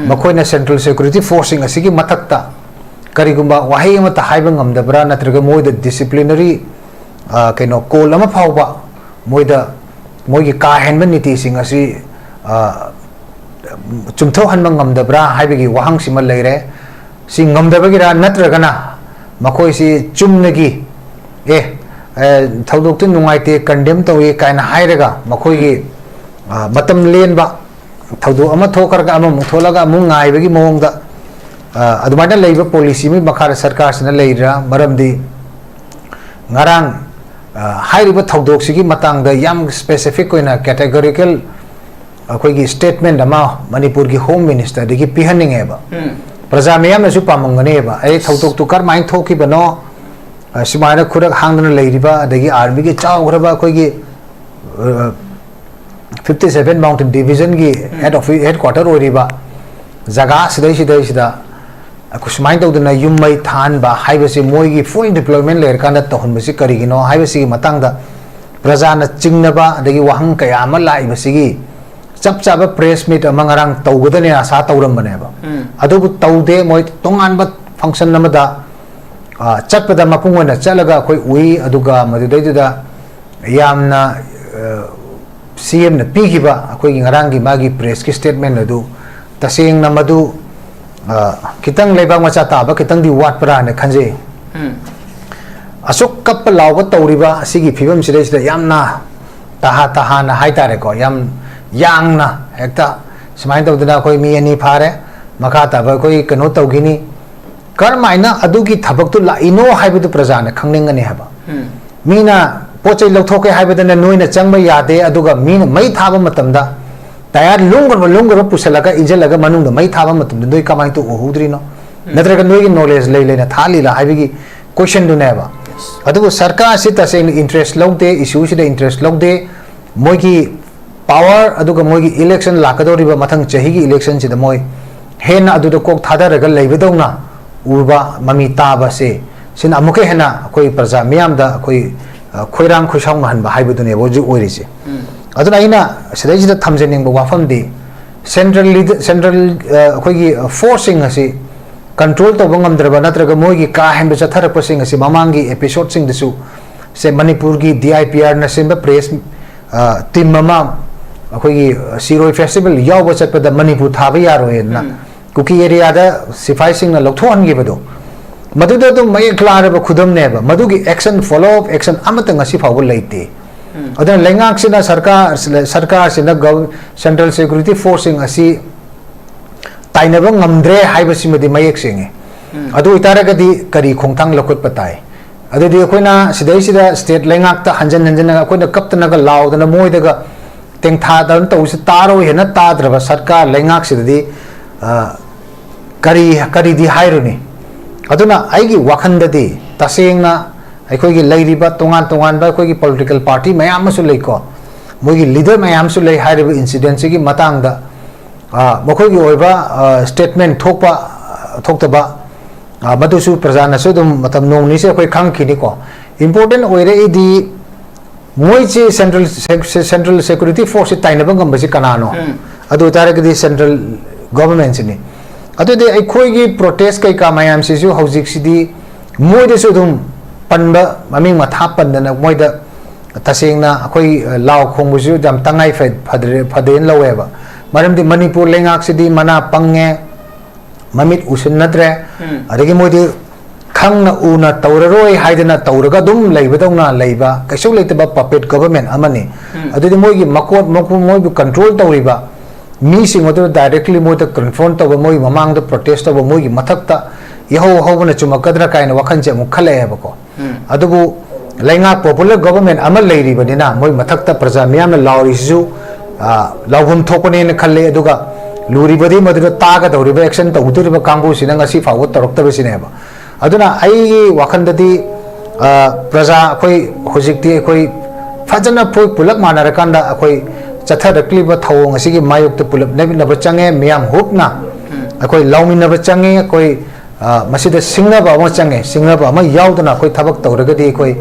ꯃꯈꯣꯏꯅ Central Security Force ꯁꯤꯡ ꯑꯁꯤꯒꯤ ꯃꯊꯛꯇ ꯀꯔꯤꯒꯨꯝꯕ ꯋꯥꯍꯩ ꯑꯃꯠꯇ ꯍꯥꯏꯕ ꯉꯝꯗꯕ꯭ꯔꯥ? ꯅꯠꯇ꯭ꯔꯒ ꯃꯣꯏꯗ disciplinary, ꯑ, ꯀꯩꯅꯣ, call ꯑꯃ ꯐꯥꯎꯕ ꯃꯣꯏꯗ, ꯃꯣꯏꯒꯤ ꯀꯥ ꯍꯦꯟꯕ ꯅꯤꯇꯤꯁꯤꯡ ꯑꯁꯤ, ꯑ, ꯆꯨꯝꯊꯣꯛꯍꯟꯕ ꯉꯝꯗꯕ꯭ꯔꯥ ꯍꯥꯏꯕꯒꯤ ꯋꯥꯍꯪꯁꯤꯃ ꯂꯩꯔꯦ꯫ ꯁꯤ ꯉꯝꯗꯕꯒꯤꯔꯥ, ꯅꯠꯇ꯭ꯔꯒꯅ ꯃꯈꯣꯏꯁꯤ ꯆꯨꯝꯅꯒꯤ, "ꯑꯦ, ꯑꯦ, ꯊꯧꯗꯣꯛꯇꯨ ꯅꯨꯡꯉꯥꯏꯇꯦ, condemn ꯇꯧꯏ" ꯀꯥꯏꯅ ꯍꯥꯏꯔꯒ ꯃꯈꯣꯏꯒꯤ, ꯑ, ꯃꯇꯝ ꯂꯦꯟꯕ, ꯊꯧꯗꯣꯛ ꯑꯃ ꯊꯣꯛꯈ꯭ꯔꯒ ꯑꯃꯃꯨꯛ ꯊꯣꯛꯂꯒ ꯑꯃꯨꯛ ꯉꯥꯏꯕꯒꯤ ꯃꯑꯣꯡꯗ, ꯑ, ꯑꯗꯨꯃꯥꯏꯅ ꯂꯩꯕ policy ꯑꯃꯒꯤ ꯃꯈꯥꯗ ꯁꯔꯀꯥꯔꯁꯤꯅ ꯂꯩꯔꯤꯔꯥ? ꯃꯔꯝꯗꯤ ꯉꯔꯥꯡ, ꯑ, ꯍꯥꯏꯔꯤꯕ ꯊꯧꯗꯣꯛꯁꯤꯒꯤ ꯃꯇꯥꯡꯗ ꯌꯥꯝ specific ꯑꯣꯏꯅ categorical ꯑꯩꯈꯣꯏꯒꯤ statement ꯑꯃ ꯃꯅꯤꯄꯨꯔꯒꯤ Home Minister ꯗꯒꯤ ꯄꯤꯍꯟꯅꯤꯡꯉꯦꯕ꯫ ꯄ꯭ꯔꯖꯥ ꯃꯤꯌꯥꯝꯅꯁꯨ ꯄꯥꯝꯃꯝꯒꯅꯦꯕ, ꯑꯩ ꯊꯧꯗꯣꯛꯇꯨ ꯀꯔꯝꯍꯥꯏꯅ ꯊꯣꯛꯈꯤꯕꯅꯣ, ꯑ, ꯁꯨꯃꯥꯏꯅ ꯈꯨꯔꯛ ꯍꯥꯡꯗꯅ ꯂꯩꯔꯤꯕ, ꯑꯗꯒꯤ army ꯒꯤ ꯆꯥꯎꯈ꯭ꯔꯕ ꯑꯩꯈꯣꯏꯒꯤ, ꯑ, fifty seven Mountain Division ꯒꯤ head office, headquarter ꯑꯣꯏꯔꯤꯕ ꯖꯒꯥ ꯁꯤꯗꯩꯁꯤꯗꯩꯁꯤꯗ ꯑꯩꯈꯣꯏ ꯁꯨꯃꯥꯏꯅ ꯇꯧꯗꯅ ꯌꯨꯝ ꯃꯩ ꯊꯥꯍꯟꯕ ꯍꯥꯏꯕꯁꯤ ꯃꯣꯏꯒꯤ full deployment ꯂꯩꯔꯀꯥꯟꯗ ꯇꯧꯍꯟꯕꯁꯤ ꯀꯔꯤꯒꯤꯅꯣ ꯍꯥꯏꯕꯁꯤꯒꯤ ꯃꯇꯥꯡꯗ ꯄ꯭ꯔꯖꯥꯅ ꯆꯤꯡꯅꯕ ꯑꯗꯒꯤ ꯋꯥꯍꯪ ꯀꯌꯥ ꯑꯃ ꯂꯥꯛꯏꯕꯁꯤꯒꯤ ꯆꯞ ꯆꯥꯕ press meet ꯑꯃ ꯉꯔꯥꯡ ꯇꯧꯒꯗꯅꯦ ꯑꯁꯥ ꯇꯧꯔꯝꯕꯅꯦꯕ꯫ ꯑꯗꯨꯕꯨ ꯇꯧꯗꯦ꯫ ꯃꯣꯏ ꯇꯣꯉꯥꯟꯕ function ꯑꯃꯗ, ꯑ, ꯆꯠꯄꯗ ꯃꯄꯨꯡ ꯑꯣꯏꯅ ꯆꯠꯂꯒ ꯑꯩꯈꯣꯏ ꯎꯏ꯫ ꯑꯗꯨꯒ ꯃꯗꯨꯗꯩꯗꯨꯗ ꯌꯥꯝꯅ, ꯑ, C M ꯅ ꯄꯤꯈꯤꯕ ꯑꯩꯈꯣꯏꯒꯤ ꯉꯔꯥꯡꯒꯤ ꯃꯥꯒꯤ press ꯀꯤ statement ꯑꯗꯨ ꯇꯁꯦꯡꯅ ꯃꯗꯨ ꯑ, ꯈꯤꯇꯪ ꯂꯩꯕꯥꯛ ꯃꯆꯥ ꯇꯥꯕ ꯈꯤꯇꯪꯗꯤ ꯋꯥꯠꯄ꯭ꯔꯥꯅ ꯈꯟꯖꯩ꯫ ꯑꯁꯨꯛ ꯀꯞꯄ ꯂꯥꯎꯕ ꯇꯧꯔꯤꯕ ꯑꯁꯤꯒꯤ ꯐꯤꯕꯝꯁꯤꯗꯩꯁꯤꯗ ꯌꯥꯝꯅ ꯇꯍꯥ ꯇꯍꯥꯅ ꯍꯥꯏꯇꯥꯔꯦꯀꯣ, ꯌꯥꯝ ꯌꯥꯡꯅ ꯍꯦꯛꯇ ꯁꯨꯃꯥꯏꯅ ꯇꯧꯗꯅ ꯑꯩꯈꯣꯏ ꯃꯤ ꯑꯅꯤ ꯐꯥꯔꯦ, ꯃꯈꯥ ꯇꯥꯕ ꯑꯩꯈꯣꯏ ꯀꯩꯅꯣ ꯇꯧꯈꯤꯅꯤ, ꯀꯔꯝꯍꯥꯏꯅ ꯑꯗꯨꯒꯤ ꯊꯕꯛꯇꯨ ꯂꯥꯛꯏꯅꯣ ꯍꯥꯏꯕꯗꯨ ꯄ꯭ꯔꯖꯥꯅ ꯈꯪꯅꯤꯡꯒꯅꯤ ꯍꯥꯏꯕ꯫ ꯃꯤꯅ ꯄꯣꯠ ꯆꯩ ꯂꯧꯊꯣꯛꯀꯦ ꯍꯥꯏꯕꯗꯅ ꯅꯣꯏꯅ ꯆꯪꯕ ꯌꯥꯗꯦ, ꯑꯗꯨꯒ ꯃꯤꯅ ꯃꯩ ꯊꯥꯕ ꯃꯇꯝꯗ ꯇꯌꯥꯔ ꯂꯨꯝꯈ꯭ꯔꯕ ꯂꯨꯝꯈ꯭ꯔꯕ ꯄꯨꯁꯜꯂꯒ ꯏꯟꯁꯤꯜꯂꯒ ꯃꯅꯨꯡꯗ ꯃꯩ ꯊꯥꯕ ꯃꯇꯝꯗ ꯅꯣꯏ ꯀꯃꯥꯏꯅ ꯇꯧ ꯎꯍꯧꯗ꯭ꯔꯤꯅꯣ? ꯅꯠꯇ꯭ꯔꯒ ꯅꯣꯏꯒꯤ ꯅꯣꯂꯦꯖ ꯂꯩ ꯂꯩꯅ ꯊꯥꯜꯂꯤꯔꯥ ꯍꯥꯏꯕꯒꯤ ꯀꯣꯏꯁꯟꯗꯨꯅꯦꯕ꯫ ꯑꯗꯨꯕꯨ ꯁꯔꯀꯥꯔꯁꯤ ꯇꯁꯦꯡꯅ ꯏꯟꯇꯔꯦꯁ ꯂꯧꯗꯦ, ꯏꯁꯨꯁꯤꯗ ꯏꯟꯇꯔꯦꯁ ꯂꯧꯗꯦ꯫ ꯃꯣꯏꯒꯤ ꯄꯥꯋꯔ ꯑꯗꯨꯒ ꯃꯣꯏꯒꯤ ꯏꯂꯦꯛꯁꯟ ꯂꯥꯛꯀꯗꯧꯔꯤꯕ ꯃꯊꯪ ꯆꯍꯤꯒꯤ ꯏꯂꯦꯛꯁꯟꯁꯤꯗ ꯃꯣꯏ ꯍꯦꯟꯅ ꯑꯗꯨꯗ ꯀꯣꯛ ꯊꯥꯗꯔꯒ ꯂꯩꯕꯗꯧꯅ ꯎꯕ ꯃꯃꯤ ꯇꯥꯕꯁꯦ, ꯁꯤꯅ ꯑꯃꯨꯛꯀ ꯍꯦꯟꯅ ꯑꯩꯈꯣꯏ ꯄ꯭ꯔꯖꯥ ꯃꯤꯌꯥꯝꯗ ꯑꯩꯈꯣꯏ, ꯑ, ꯈꯣꯏꯔꯥꯡ ꯈꯣꯏꯁꯥꯎꯅꯍꯟꯕ ꯍꯥꯏꯕꯗꯨꯅꯦꯕ ꯍꯧꯖꯤꯛ ꯑꯣꯏꯔꯤꯁꯦ꯫ ꯑꯗꯨꯅ ꯑꯩꯅ ꯁꯤꯗꯩꯁꯤꯗ ꯊꯝꯖꯅꯤꯡꯕ ꯋꯥꯐꯝꯗꯤ, ꯁꯦꯟꯇ꯭ꯔꯦꯜ ꯂꯤꯗ-, ꯁꯦꯟꯇ꯭ꯔꯦꯜ, ꯑ, ꯑꯩꯈꯣꯏꯒꯤ ꯐꯣꯔꯁꯁꯤꯡ ꯑꯁꯤ ꯀꯟꯇ꯭ꯔꯣꯜ ꯇꯧꯕ ꯉꯝꯗ꯭ꯔꯕ ꯅꯠꯇ꯭ꯔꯒ ꯃꯣꯏꯒꯤ ꯀꯥ ꯍꯦꯟꯕ ꯆꯠꯊꯔꯛꯄꯁꯤꯡ ꯑꯁꯤ ꯃꯃꯥꯡꯒꯤ ꯑꯦꯄꯤꯁꯣꯗꯁꯤꯡꯗꯁꯨ ꯁꯦ ꯃꯅꯤꯄꯨꯔꯒꯤ ꯗꯤ ꯑꯥꯏ ꯄꯤ ꯑꯥꯔꯅ ꯁꯦꯝꯕ ꯄ꯭ꯔꯦꯁ, ꯑ, ꯇꯤꯝ ꯑꯃ ꯑꯩꯈꯣꯏꯒꯤ ꯁꯤꯔꯣꯏ ꯐꯦꯁꯇꯤꯚꯦꯜ ꯌꯥꯎꯕ ꯆꯠꯄꯗ ꯃꯅꯤꯄꯨꯔ ꯊꯥꯕ ꯌꯥꯔꯣꯏꯅ ꯀꯨꯀꯤ ꯑꯦꯔꯤꯌꯥꯗ ꯁꯤꯐꯥꯏꯁꯤꯡꯅ ꯂꯧꯊꯣꯛꯍꯟꯈꯤꯕꯗꯣ, ꯃꯗꯨꯗ ꯑꯗꯨꯝ ꯃꯌꯦꯛ ꯂꯥꯔꯕ ꯈꯨꯗꯝꯅꯦꯕ꯫ ꯃꯗꯨꯒꯤ ꯑꯦꯛꯁꯟ, ꯐꯣꯂꯣ ꯑꯞ ꯑꯦꯛꯁꯟ ꯑꯃꯠꯇ ꯉꯁꯤ ꯐꯥꯎꯕ ꯂꯩꯇꯦ꯫ ꯑꯗꯨꯅ ꯂꯩꯉꯥꯛꯁꯤꯅ, ꯁꯔꯀꯥꯔ, ꯁꯔꯀꯥꯔꯁꯤꯅ ꯒꯚ-, ꯁꯦꯟꯇ꯭ꯔꯦꯜ ꯁꯦꯀ꯭ꯌꯨꯔꯤꯇꯤ ꯐꯣꯔꯁꯁꯤꯡ ꯑꯁꯤ ꯇꯥꯏꯅꯕ ꯉꯝꯗ꯭ꯔꯦ ꯍꯥꯏꯕꯁꯤꯃꯗꯤ ꯃꯌꯦꯛ ꯁꯦꯡꯉꯦ꯫ ꯑꯗꯨ ꯑꯣꯏꯇꯥꯔꯒꯗꯤ ꯀꯔꯤ ꯈꯣꯡꯊꯥꯡ ꯂꯧꯈꯠꯄ ꯇꯥꯏ? ꯑꯗꯨꯗꯤ ꯑꯩꯈꯣꯏꯅ ꯁꯤꯗꯩꯁꯤꯗ ꯁ꯭ꯇꯦꯠ ꯂꯩꯉꯥꯛꯇ ꯍꯟꯖꯟ ꯍꯟꯖꯟꯅ ꯑꯩꯈꯣꯏꯅ ꯀꯞꯇꯅꯒ ꯂꯥꯎꯗꯅ ꯃꯣꯏꯗꯒ ꯇꯦꯡꯊꯥꯗꯅ ꯇꯧꯕꯁꯤ ꯇꯥꯔꯣꯏ ꯍꯦꯟꯅ ꯇꯥꯗ꯭ꯔꯕ ꯁꯔꯀꯥꯔ ꯂꯩꯉꯥꯛꯁꯤꯗꯗꯤ, ꯑ, ꯀꯔꯤ, ꯀꯔꯤꯗꯤ ꯍꯥꯏꯔꯨꯅꯤ? ꯑꯗꯨꯅ ꯑꯩꯒꯤ ꯋꯥꯈꯜꯗꯗꯤ ꯇꯁꯦꯡꯅ ꯑꯩꯈꯣꯏꯒꯤ ꯂꯩꯔꯤꯕ ꯇꯣꯉꯥꯟ ꯇꯣꯉꯥꯟꯕ ꯑꯩꯈꯣꯏꯒꯤ ꯄꯣꯂꯤꯇꯤꯀꯦꯜ ꯄꯥꯔꯇꯤ ꯃꯌꯥꯝ ꯑꯃꯁꯨ ꯂꯩꯀꯣ, ꯃꯣꯏꯒꯤ ꯂꯤꯗꯔ ꯃꯌꯥꯝꯁꯨ ꯂꯩ꯫ ꯍꯥꯏꯔꯤꯕ ꯏꯟꯁꯤꯗꯦꯟꯁꯤꯒꯤ ꯃꯇꯥꯡꯗ, ꯑ, ꯃꯈꯣꯏꯒꯤ ꯑꯣꯏꯕ, ꯑ, ꯁ꯭ꯇꯦꯠꯃꯦꯟ ꯊꯣꯛꯄ, ꯑ, ꯊꯣꯛꯇꯕ, ꯑ, ꯃꯗꯨꯁꯨ ꯄ꯭ꯔꯖꯥꯅꯁꯨ ꯑꯗꯨꯝ ꯃꯇꯝ ꯅꯣꯡ ꯅꯤꯅꯤꯁꯦ ꯑꯩꯈꯣꯏ ꯈꯪꯉꯛꯈꯤꯅꯤꯀꯣ꯫ ꯏꯝꯄꯣꯔꯇꯦꯟ ꯑꯣꯏꯔꯛꯏꯗꯤ ꯃꯣꯏꯁꯦ ꯁꯦꯟꯇ꯭ꯔꯦꯜ ꯁꯦꯛ-, ꯁꯦ-, ꯁꯦꯟꯇ꯭ꯔꯦꯜ ꯁꯦꯀ꯭ꯌꯨꯔꯤꯇꯤ ꯐꯣꯔꯁꯁꯤ ꯇꯥꯏꯅꯕ ꯉꯝꯕꯁꯤ ꯀꯅꯥꯅꯣ? ꯑꯗꯨ ꯑꯣꯏꯇꯥꯔꯒꯗꯤ ꯁꯦꯟꯇ꯭ꯔꯦꯜ ꯒꯣꯚꯔꯟꯃꯦꯟꯠꯁꯤꯅꯤ꯫ ꯑꯗꯨꯗꯤ ꯑꯩꯈꯣꯏꯒꯤ ꯄ꯭ꯔꯣꯇꯦꯁ ꯀꯩꯀꯥ ꯃꯌꯥꯝꯁꯤꯁꯨ ꯍꯧꯖꯤꯛꯁꯤꯗꯤ ꯃꯣꯏꯗꯁꯨ ꯑꯗꯨꯝ ꯄꯟꯕ, ꯃꯃꯤꯡ ꯃꯊꯥ ꯄꯟꯗꯅ ꯃꯣꯏꯗ ꯇꯁꯦꯡꯅ ꯑꯩꯈꯣꯏ, ꯑ, ꯂꯥꯎ ꯈꯣꯡꯕꯁꯨ ꯌꯥꯝ ꯇꯉꯥꯏ ꯐ-, ꯐꯗ꯭ꯔꯦ, ꯐꯗꯦꯅ ꯂꯧꯋꯦꯕ꯫ ꯃꯔꯝꯗꯤ ꯃꯅꯤꯄꯨꯔ ꯂꯩꯉꯥꯛꯁꯤꯗꯤ ꯃꯅꯥ ꯄꯪꯉꯦ, ꯃꯃꯤꯠ ꯎꯁꯤꯟꯅꯗ꯭ꯔꯦ꯫ ꯑꯗꯒꯤ ꯃꯣꯏꯗꯤ ꯈꯪꯅ ꯎꯅ ꯇꯧꯔꯔꯣꯏ ꯍꯥꯏꯗꯅ ꯇꯧꯔꯒ ꯑꯗꯨꯝ ꯂꯩꯕꯗꯧꯅ ꯂꯩꯕ, ꯀꯩꯁꯨ ꯂꯩꯇꯕ puppet government ꯑꯃꯅꯤ꯫ ꯑꯗꯨꯗꯤ ꯃꯣꯏꯒꯤ ꯃꯀꯣꯠ ꯃꯀꯣꯛ ꯃꯣꯏꯕꯨ control ꯇꯧꯔꯤꯕ ꯃꯤꯁꯤꯡ ꯑꯗꯨ directly ꯃꯣꯏꯗ confront ꯇꯧꯕ, ꯃꯣꯏꯒꯤ ꯃꯃꯥꯡꯗ protest ꯇꯧꯕ, ꯃꯣꯏꯒꯤ ꯃꯊꯛꯇ ꯏꯍꯧ ꯍꯧꯕꯅ ꯆꯨꯝꯃꯛꯀꯗ꯭ꯔꯥ ꯀꯥꯏꯅ ꯋꯥꯈꯜꯁꯦ ꯑꯃꯨꯛ ꯈꯜꯂꯛꯑꯦꯕꯀꯣ꯫ ꯑꯗꯨꯕꯨ ꯂꯩꯉꯥꯛ popular government ꯑꯃ ꯂꯩꯔꯤꯕꯅꯤꯅ ꯃꯣꯏ ꯃꯊꯛꯇ ꯄ꯭ꯔꯖꯥ ꯃꯤꯌꯥꯝꯅ ꯂꯥꯎꯔꯤꯁꯤꯁꯨ, ꯑ, ꯂꯥꯎꯐꯝ ꯊꯣꯛꯄꯅꯦꯅ ꯈꯜꯂꯤ꯫ ꯑꯗꯨꯒ ꯂꯨꯔꯤꯕꯗꯤ ꯃꯗꯨꯗ ꯇꯥꯒꯗꯧꯔꯤꯕ, action ꯇꯧꯒꯗꯧꯔꯤꯕ ꯀꯥꯡꯕꯨꯁꯤꯅ ꯉꯁꯤ ꯐꯥꯎꯕ ꯇꯧꯔꯛꯇꯕꯁꯤꯅꯦꯕ꯫ ꯑꯗꯨꯅ ꯑꯩꯒꯤ ꯋꯥꯈꯜꯗꯗꯤ, ꯑ, ꯄ꯭ꯔꯖꯥ ꯑꯩꯈꯣꯏ ꯍꯧꯖꯤꯛꯇꯤ ꯑꯩꯈꯣꯏ ꯐꯖꯅ ꯑꯩꯈꯣꯏ ꯄꯨꯂꯞ ꯃꯥꯟꯅꯔꯀꯥꯟꯗ ꯑꯩꯈꯣꯏ ꯆꯠꯊꯔꯛꯂꯤꯕ ꯊꯧꯑꯣꯡ ꯑꯁꯤꯒꯤ ꯃꯥꯌꯣꯛꯇ ꯄꯨꯂꯞ ꯂꯦꯞꯃꯤꯟꯅꯕ ꯆꯪꯉꯦ꯫ ꯃꯤꯌꯥꯝ ꯍꯨꯞꯅ ꯑꯩꯈꯣꯏ ꯂꯥꯎꯃꯤꯟꯅꯕ ꯆꯪꯉꯦ꯫ ꯑꯩꯈꯣꯏ, ꯑ, ꯃꯁꯤꯗ ꯁꯤꯡꯅꯕ ꯑꯃ ꯆꯪꯉꯦ꯫ ꯁꯤꯡꯅꯕ ꯑꯃ ꯌꯥꯎꯗꯅ ꯑꯩꯈꯣꯏ ꯊꯕꯛ ꯇꯧꯔꯒꯗꯤ ꯑꯩꯈꯣꯏ,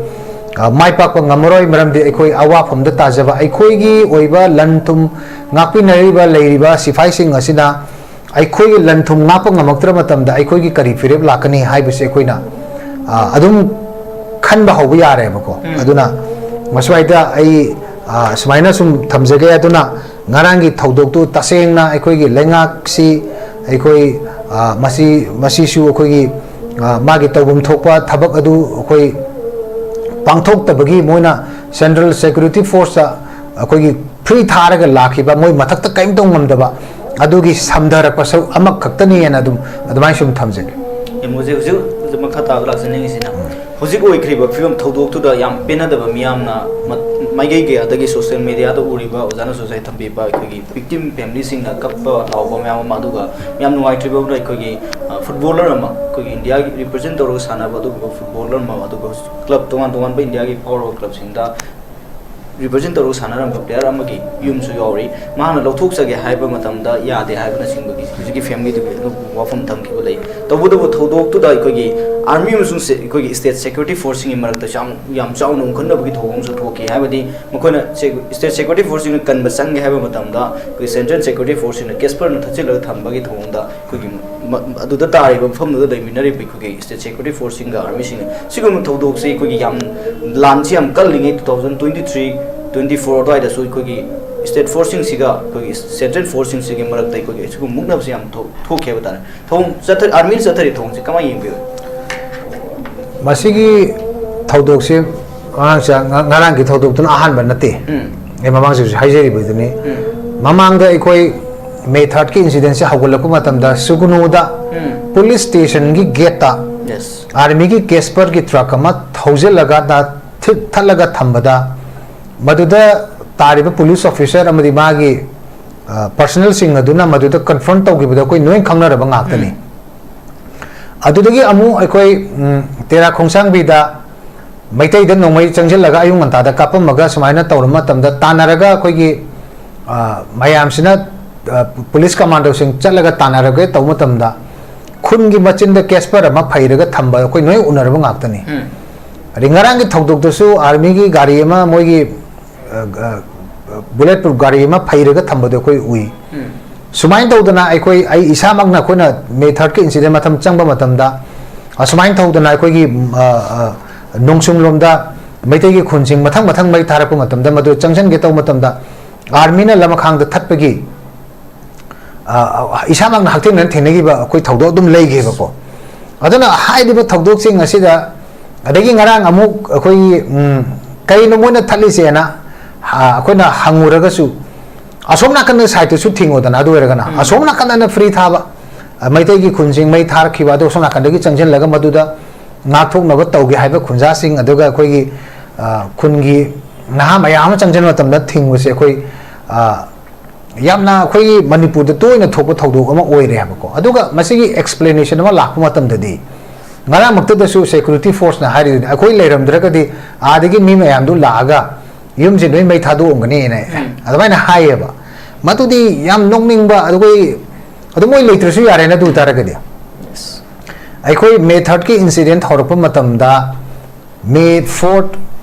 ꯑ, ꯃꯥꯏ ꯄꯥꯛꯄ ꯉꯝꯃꯔꯣꯏ꯫ ꯃꯔꯝꯗꯤ ꯑꯩꯈꯣꯏ ꯑꯋꯥꯐꯝꯗ ꯇꯥꯖꯕ, ꯑꯩꯈꯣꯏꯒꯤ ꯑꯣꯏꯕ ꯂꯟ ꯊꯨꯝ ꯉꯥꯛꯄꯤꯅꯔꯤꯕ ꯂꯩꯔꯤꯕ ꯁꯤꯐꯥꯏꯁꯤꯡ ꯑꯁꯤꯅ ꯑꯩꯈꯣꯏꯒꯤ ꯂꯟ ꯊꯨꯝ ꯉꯥꯛꯄ ꯉꯝꯃꯛꯇ꯭ꯔ ꯃꯇꯝꯗ ꯑꯩꯈꯣꯏꯒꯤ ꯀꯔꯤ ꯐꯤꯔꯦꯞ ꯂꯥꯛꯀꯅꯤ ꯍꯥꯏꯕꯁꯤ ꯑꯩꯈꯣꯏꯅ, ꯑ, ꯑꯗꯨꯝ ꯈꯟꯕ ꯍꯧꯕ ꯌꯥꯔꯦꯕꯀꯣ꯫ ꯑꯗꯨꯅ ꯃꯁ꯭ꯋꯥꯏꯗ ꯑꯩ, ꯑ, ꯁꯨꯃꯥꯏꯅ ꯁꯨꯝ ꯊꯝꯖꯒꯦ꯫ ꯑꯗꯨꯅ ꯉꯔꯥꯡꯒꯤ ꯊꯧꯗꯣꯛꯇꯨ ꯇꯁꯦꯡꯅ ꯑꯩꯈꯣꯏꯒꯤ ꯂꯩꯉꯥꯛꯁꯤ ꯑꯩꯈꯣꯏ, ꯑ, ꯃꯁꯤ, ꯃꯁꯤꯁꯨ ꯑꯩꯈꯣꯏꯒꯤ, ꯑ, ꯃꯥꯒꯤ ꯇꯧꯐꯝ ꯊꯣꯛꯄ ꯊꯕꯛ ꯑꯗꯨ ꯑꯩꯈꯣꯏ ꯄꯥꯡꯊꯣꯛꯇꯕꯒꯤ ꯃꯣꯏꯅ central security force ꯑꯩꯈꯣꯏꯒꯤ free ꯊꯥꯔꯒ ꯂꯥꯛꯈꯤꯕ, ꯃꯣꯏ ꯃꯊꯛꯇ ꯀꯔꯤꯝ ꯇꯧ ꯉꯝꯗꯕ, ꯑꯗꯨꯒꯤ ꯁꯝꯊꯔꯛꯄ ꯁꯔꯨꯛ ꯑꯃꯈꯛꯇꯅꯤꯅ ꯑꯗꯨꯝ ꯑꯗꯨꯃꯥꯏꯅ ꯁꯨꯝ ꯊꯝꯖꯒꯦ꯫ ꯑꯦ, ꯃꯣꯏꯁꯦ ꯍꯧꯖꯤꯛ, ꯍꯧꯖꯤꯛ ꯃꯈꯥ ꯇꯥꯕ ꯂꯥꯛꯆꯅꯤꯡꯉꯤꯁꯤꯅ, ꯍꯧꯖꯤꯛ ꯑꯣꯏꯈ꯭ꯔꯤꯕ ꯐꯤꯕꯝ ꯊꯧꯗꯣꯛꯇꯨꯗ ꯌꯥꯝ ꯄꯦꯟꯅꯗꯕ ꯃꯤꯌꯥꯝꯅ ꯃ-, ꯃꯥꯏꯀꯩ ꯀꯌꯥꯗꯒꯤ social media ꯗ ꯎꯔꯤꯕ ꯑꯣꯖꯥꯅꯁꯨ ꯉꯁꯥꯏ ꯊꯝꯕꯤꯕ ꯑꯩꯈꯣꯏꯒꯤ victim family ꯁꯤꯡꯅ ꯀꯞꯄ ꯂꯥꯎꯕ ꯃꯌꯥꯝ ꯑꯃ, ꯑꯗꯨꯒ ꯌꯥꯝ ꯅꯨꯡꯉꯥꯏꯇ꯭ꯔꯤꯕ ꯑꯃꯅ ꯑꯩꯈꯣꯏꯒꯤ, ꯑ, footballer ꯑꯃ, ꯑꯩꯈꯣꯏꯒꯤ India ꯒꯤ represent ꯇꯧꯔꯒ ꯁꯥꯟꯅꯕ ꯑꯗꯨꯒꯨꯝꯕ footballer ꯑꯃ, ꯑꯗꯨꯒ club ꯇꯣꯉꯥꯟ ꯇꯣꯉꯥꯟꯕ India ꯒꯤ ꯐꯥꯎꯔꯕ club ꯁꯤꯡꯗ represent ꯇꯧꯔꯒ ꯁꯥꯟꯅꯔꯝꯕ player ꯑꯃꯒꯤ ꯌꯨꯝꯁꯨ ꯌꯥꯎꯔꯤ꯫ ꯃꯥꯅ ꯂꯧꯊꯣꯛꯆꯒꯦ ꯍꯥꯏꯕ ꯃꯇꯝꯗ ꯌꯥꯗꯦ ꯍꯥꯏꯕꯅꯆꯤꯡꯕꯒꯤ ꯍꯧꯖꯤꯛꯀꯤ family ꯗꯨꯒꯤ ꯑꯗꯨꯒꯨꯝꯕ ꯋꯥꯐꯝ ꯊꯝꯈꯤꯕ ꯂꯩ꯫ ꯇꯧꯕꯇꯕꯨ ꯊꯧꯗꯣꯛꯇꯨꯗ ꯑꯩꯈꯣꯏꯒꯤ army ꯑꯃꯁꯨꯡ ꯁꯦ-, ꯑꯩꯈꯣꯏꯒꯤ state security force ꯁꯤꯡꯒꯤ ꯃꯔꯛꯇ ꯌꯥꯝ, ꯌꯥꯝ ꯆꯥꯎꯅ ꯎꯪꯈꯠꯅꯕꯒꯤ ꯊꯧꯑꯣꯡ ꯑꯃꯁꯨ ꯊꯣꯛꯈꯤ꯫ ꯍꯥꯏꯕꯗꯤ ꯃꯈꯣꯏꯅ ꯁꯦ-, state security force ꯁꯤꯡꯅ ꯀꯟꯕ ꯆꯪꯒꯦ ꯍꯥꯏꯕ ꯃꯇꯝꯗ ꯑꯩꯈꯣꯏ central security force ꯁꯤꯡꯅ Casper ꯅ ꯊꯠꯆꯤꯜꯂꯒ ꯊꯝꯕꯒꯤ ꯊꯧꯑꯣꯡꯗ ꯑꯩꯈꯣꯏꯒꯤ ꯃ-, ꯑꯗꯨꯗ ꯇꯥꯔꯤꯕ ꯃꯐꯝꯗꯨꯗ ꯂꯩꯃꯤꯟꯅꯔꯤꯕ ꯑꯩꯈꯣꯏꯒꯤ state security force ꯁꯤꯡꯒ army ꯁꯤꯡꯒ ꯁꯤꯒꯨꯝꯕ ꯊꯧꯗꯣꯛꯁꯤ ꯑꯩꯈꯣꯏꯒꯤ ꯌꯥꯝ ꯂꯥꯟꯁꯤ ꯌꯥꯝ ꯀꯜꯂꯤꯉꯩ two thousand twenty three, twenty four ꯑꯗꯨꯋꯥꯏꯗꯁꯨ ꯑꯩꯈꯣꯏꯒꯤ ꯁ꯭ꯇꯦꯠ ꯐꯣꯔꯁꯁꯤꯡꯁꯤꯒ ꯑꯩꯈꯣꯏꯒꯤ ꯁꯦꯟꯇ꯭ꯔꯦꯜ ꯐꯣꯔꯁꯁꯤꯡꯁꯤꯒꯤ ꯃꯔꯛꯇ ꯑꯩꯈꯣꯏꯒꯤ ꯁꯤꯒꯨꯝꯕ ꯃꯨꯛꯅꯕꯁꯤ ꯌꯥꯝ ꯊꯣꯛ- ꯊꯣꯛꯈꯤ ꯍꯥꯏꯕ ꯇꯥꯔꯦ꯫ ꯊꯧꯑꯣꯡ ꯆꯠꯊꯔꯤ, ꯑꯥꯔꯃꯤꯅ ꯆꯠꯊꯔꯤ ꯊꯧꯑꯣꯡꯁꯤ ꯀꯃꯥꯏꯅ ꯌꯦꯡꯕꯤꯕ? ꯃꯁꯤꯒꯤ ꯊꯧꯗꯣꯛꯁꯤ ꯉꯔꯥꯡꯁꯦ, ꯉ- ꯉꯔꯥꯡꯒꯤ ꯊꯧꯗꯣꯛꯇꯨꯅ ꯑꯍꯥꯟꯕ ꯅꯠꯇꯦ꯫ ꯎꯝ꯫ ꯑꯩ ꯃꯃꯥꯡꯁꯨ ꯍꯥꯏꯖꯔꯤꯕꯗꯨꯅꯤ꯫ ꯎꯝ꯫ ꯃꯃꯥꯡꯗ ꯑꯩꯈꯣꯏ ꯃꯦ ꯊꯥꯔꯠꯀꯤ ꯏꯟꯁꯤꯗꯦꯟꯁꯦ ꯍꯧꯒꯠꯂꯛꯄ ꯃꯇꯝꯗ ꯁꯨꯒꯨꯅꯨꯗ ꯎꯝ꯫ Police ꯁ꯭ꯇꯦꯁꯟꯒꯤ ꯒꯦꯠꯇ yes. ꯑꯥꯔꯃꯤꯒꯤ ꯀꯦꯁꯄꯔꯒꯤ ꯇ꯭ꯔꯛ ꯑꯃ ꯊꯧꯖꯤꯜꯂꯒ ꯊꯤꯠ- ꯊꯠꯂꯒ ꯊꯝꯕꯗ, ꯃꯗꯨꯗ ꯇꯥꯔꯤꯕ ꯄꯨꯂꯤꯁ ꯑꯣꯐꯤꯁꯥꯔ ꯑꯃꯗꯤ ꯃꯥꯒꯤ ꯄꯔꯁꯅꯦꯜꯁꯤꯡ ꯑꯗꯨꯅ ꯃꯗꯨꯗ ꯀꯟꯐ꯭ꯔꯣꯟꯠ ꯇꯧꯈꯤꯕꯗꯣ ꯑꯩꯈꯣꯏ ꯂꯣꯏ ꯈꯪꯅꯔꯕ ꯉꯥꯛꯇꯅꯤ꯫ ꯑꯗꯨꯗꯒꯤ ꯑꯃꯨꯛ ꯑꯩꯈꯣꯏ ꯎꯝ, ꯇꯦꯔꯥ ꯈꯣꯡꯁꯥꯡꯕꯤꯗ ꯃꯩꯇꯩꯗ ꯅꯣꯡꯃꯩ ꯆꯪꯁꯤꯜꯂꯒ ꯑꯌꯨꯛ ꯉꯟꯇꯥꯗ ꯀꯥꯞꯄꯝꯃꯒ ꯁꯨꯃꯥꯏꯅ ꯇꯧꯔꯕ ꯃꯇꯝꯗ ꯇꯥꯟꯅꯔꯒ ꯑꯩꯈꯣꯏꯒꯤ ꯑ, ꯃꯌꯥꯝꯁꯤꯅ ꯑ, ꯄꯨꯂꯤꯁ ꯀꯃꯥꯟꯗꯣꯁꯤꯡ ꯆꯠꯂꯒ ꯇꯥꯟꯅꯔꯒ ꯇꯧꯕ ꯃꯇꯝꯗ ꯈꯨꯟꯒꯤ ꯃꯆꯤꯟꯗ ꯀꯦꯁꯄꯔ ꯑꯃ ꯐꯩꯔꯒ ꯊꯝꯕ ꯑꯩꯈꯣꯏ ꯂꯣꯏ ꯎꯅꯔꯕ ꯉꯥꯛꯇꯅꯤ꯫ ꯎꯝ꯫ ꯑꯗꯩ ꯉꯔꯥꯡꯒꯤ ꯊꯧꯗꯣꯛꯇꯁꯨ ꯑꯥꯔꯃꯤꯒꯤ ꯒꯥꯔꯤ ꯑꯃ ꯃꯣꯏꯒꯤ ꯕꯨꯂꯦꯠ ꯄ꯭ꯔꯨꯐ ꯒꯥꯔꯤ ꯑꯃ ꯐꯩꯔꯒ ꯊꯝꯕꯗꯣ ꯑꯩꯈꯣꯏ ꯎꯏ꯫ ꯎꯝ꯫ ꯁꯨꯃꯥꯏꯅ ꯇꯧꯗꯅ ꯑꯩꯈꯣꯏ, ꯑꯩ ꯏꯁꯥꯃꯛꯅ ꯑꯩꯈꯣꯏꯅ ꯃꯦ ꯊꯥꯔꯠꯀꯤ ꯏꯟꯁꯤꯗꯦꯟ ꯃꯇꯝ ꯆꯪꯕ ꯃꯇꯝꯗ ꯑꯁꯨꯃꯥꯏꯅ ꯇꯧꯗꯅ ꯑꯩꯈꯣꯏꯒꯤ ꯎꯝ, ꯑ, ꯑ, ꯅꯣꯡꯆꯨꯝꯂꯣꯝꯗ ꯃꯩꯇꯩꯒꯤ ꯈꯨꯟꯁꯤꯡ ꯃꯊꯪ ꯃꯊꯪ ꯃꯩ ꯊꯥꯔꯛꯄ ꯃꯇꯝꯗ ꯃꯗꯨ ꯆꯪꯁꯤꯟꯒꯦ ꯇꯧꯕ ꯃꯇꯝꯗ ꯑꯥꯔꯃꯤꯅ ꯂꯃꯈꯥꯡꯗ ꯊꯠꯄꯒꯤ ꯑ, ꯏꯁꯥꯃꯛꯅ ꯍꯛꯊꯦꯡꯅꯅ ꯊꯦꯡꯅꯈꯤꯕ ꯑꯩꯈꯣꯏ ꯊꯧꯗꯣꯛ ꯑꯗꯨꯝ ꯂꯩꯈꯤꯕꯀꯣ꯫ ꯑꯗꯨꯅ ꯍꯥꯏꯔꯤꯕ ꯊꯧꯗꯣꯛꯁꯤꯡ ꯑꯁꯤꯗ, ꯑꯗꯒꯤ ꯉꯔꯥꯡ ꯑꯃꯨꯛ ꯑꯩꯈꯣꯏꯒꯤ ꯎꯝ, ꯀꯩꯅꯣ ꯃꯣꯏꯅ ꯊꯠꯂꯤꯁꯦꯅ ꯑ, ꯑꯩꯈꯣꯏꯅ ꯍꯪꯉꯨꯔꯒꯁꯨ ꯑꯁꯣꯝ ꯅꯥꯀꯟꯗ ꯁꯥꯏꯠꯇꯨꯁꯨ ꯊꯤꯡꯉꯣꯗꯅ, ꯑꯗꯨ ꯑꯣꯏꯔꯒꯅ ꯑꯁꯣꯝ ꯅꯥꯀꯟꯗꯅ ꯐ꯭ꯔꯤ ꯊꯥꯕ, ꯑ, ꯃꯩꯇꯩꯒꯤ ꯈꯨꯟꯁꯤꯡ ꯃꯩ ꯊꯥꯔꯛꯈꯤꯕ ꯑꯗꯨ ꯑꯁꯣꯝ ꯅꯥꯀꯟꯗꯒꯤ ꯆꯪꯁꯤꯜꯂꯒ ꯃꯗꯨꯗ ꯉꯥꯛꯊꯣꯛꯅꯕ ꯇꯧꯒꯦ ꯍꯥꯏꯕ ꯈꯨꯟꯖꯥꯁꯤꯡ, ꯑꯗꯨꯒ ꯑꯩꯈꯣꯏꯒꯤ ꯑ, ꯈꯨꯟꯒꯤ ꯅꯍꯥ ꯃꯌꯥꯝ ꯑꯃ ꯆꯪꯁꯤꯟꯕ ꯃꯇꯝꯗ ꯊꯤꯡꯕꯁꯦ ꯑꯩꯈꯣꯏ ꯑ, ꯌꯥꯝꯅ ꯑꯩꯈꯣꯏꯒꯤ ꯃꯅꯤꯄꯨꯔꯗ ꯇꯣꯏꯅ ꯊꯣꯛꯄ ꯊꯧꯗꯣꯛ ꯑꯃ ꯑꯣꯏꯔꯦ ꯍꯥꯏꯕꯀꯣ꯫ ꯑꯗꯨꯒ ꯃꯁꯤꯒꯤ ꯑꯦꯛꯁꯄ꯭ꯂꯦꯅꯦꯁꯟ ꯑꯃ ꯂꯥꯛꯄ ꯃꯇꯝꯗꯗꯤ ꯉꯔꯥꯡꯃꯛꯇꯗꯁꯨ ꯁꯦꯀ꯭ꯌꯨꯔꯤꯇꯤ ꯐꯣꯔꯁꯅ ꯍꯥꯏꯔꯤꯗꯨꯗꯤ ꯑꯩꯈꯣꯏ ꯂꯩꯔꯝꯗ꯭ꯔꯒꯗꯤ ꯑꯥꯗꯒꯤ ꯃꯤ ꯃꯌꯥꯝꯗꯨ ꯂꯥꯛꯑꯒ ꯌꯨꯝꯁꯦ ꯂꯣꯏ ꯃꯩ ꯊꯥꯗꯣꯛꯑꯝꯒꯅꯤꯅ ꯑꯗꯨꯃꯥꯏꯅ ꯍꯥꯏꯌꯦꯕ꯫ ꯃꯗꯨꯗꯤ ꯌꯥꯝ ꯅꯣꯛꯅꯤꯡꯕ꯫ ꯑꯗꯨ ꯑꯩꯈꯣꯏ ꯑꯗꯨ ꯃꯣꯏ ꯂꯩꯇ꯭ꯔꯁꯨ ꯌꯥꯔꯦꯅ ꯑꯗꯨ ꯑꯣꯏꯇꯥꯔꯒꯗꯤ ꯑꯩꯈꯣꯏ ꯃꯦ ꯊꯥꯔꯠꯀꯤ ꯏꯟꯁꯤꯗꯦꯟꯠ ꯍꯧꯔꯛꯄ ꯃꯇꯝꯗ ꯃꯦ ꯐꯣꯔꯠ,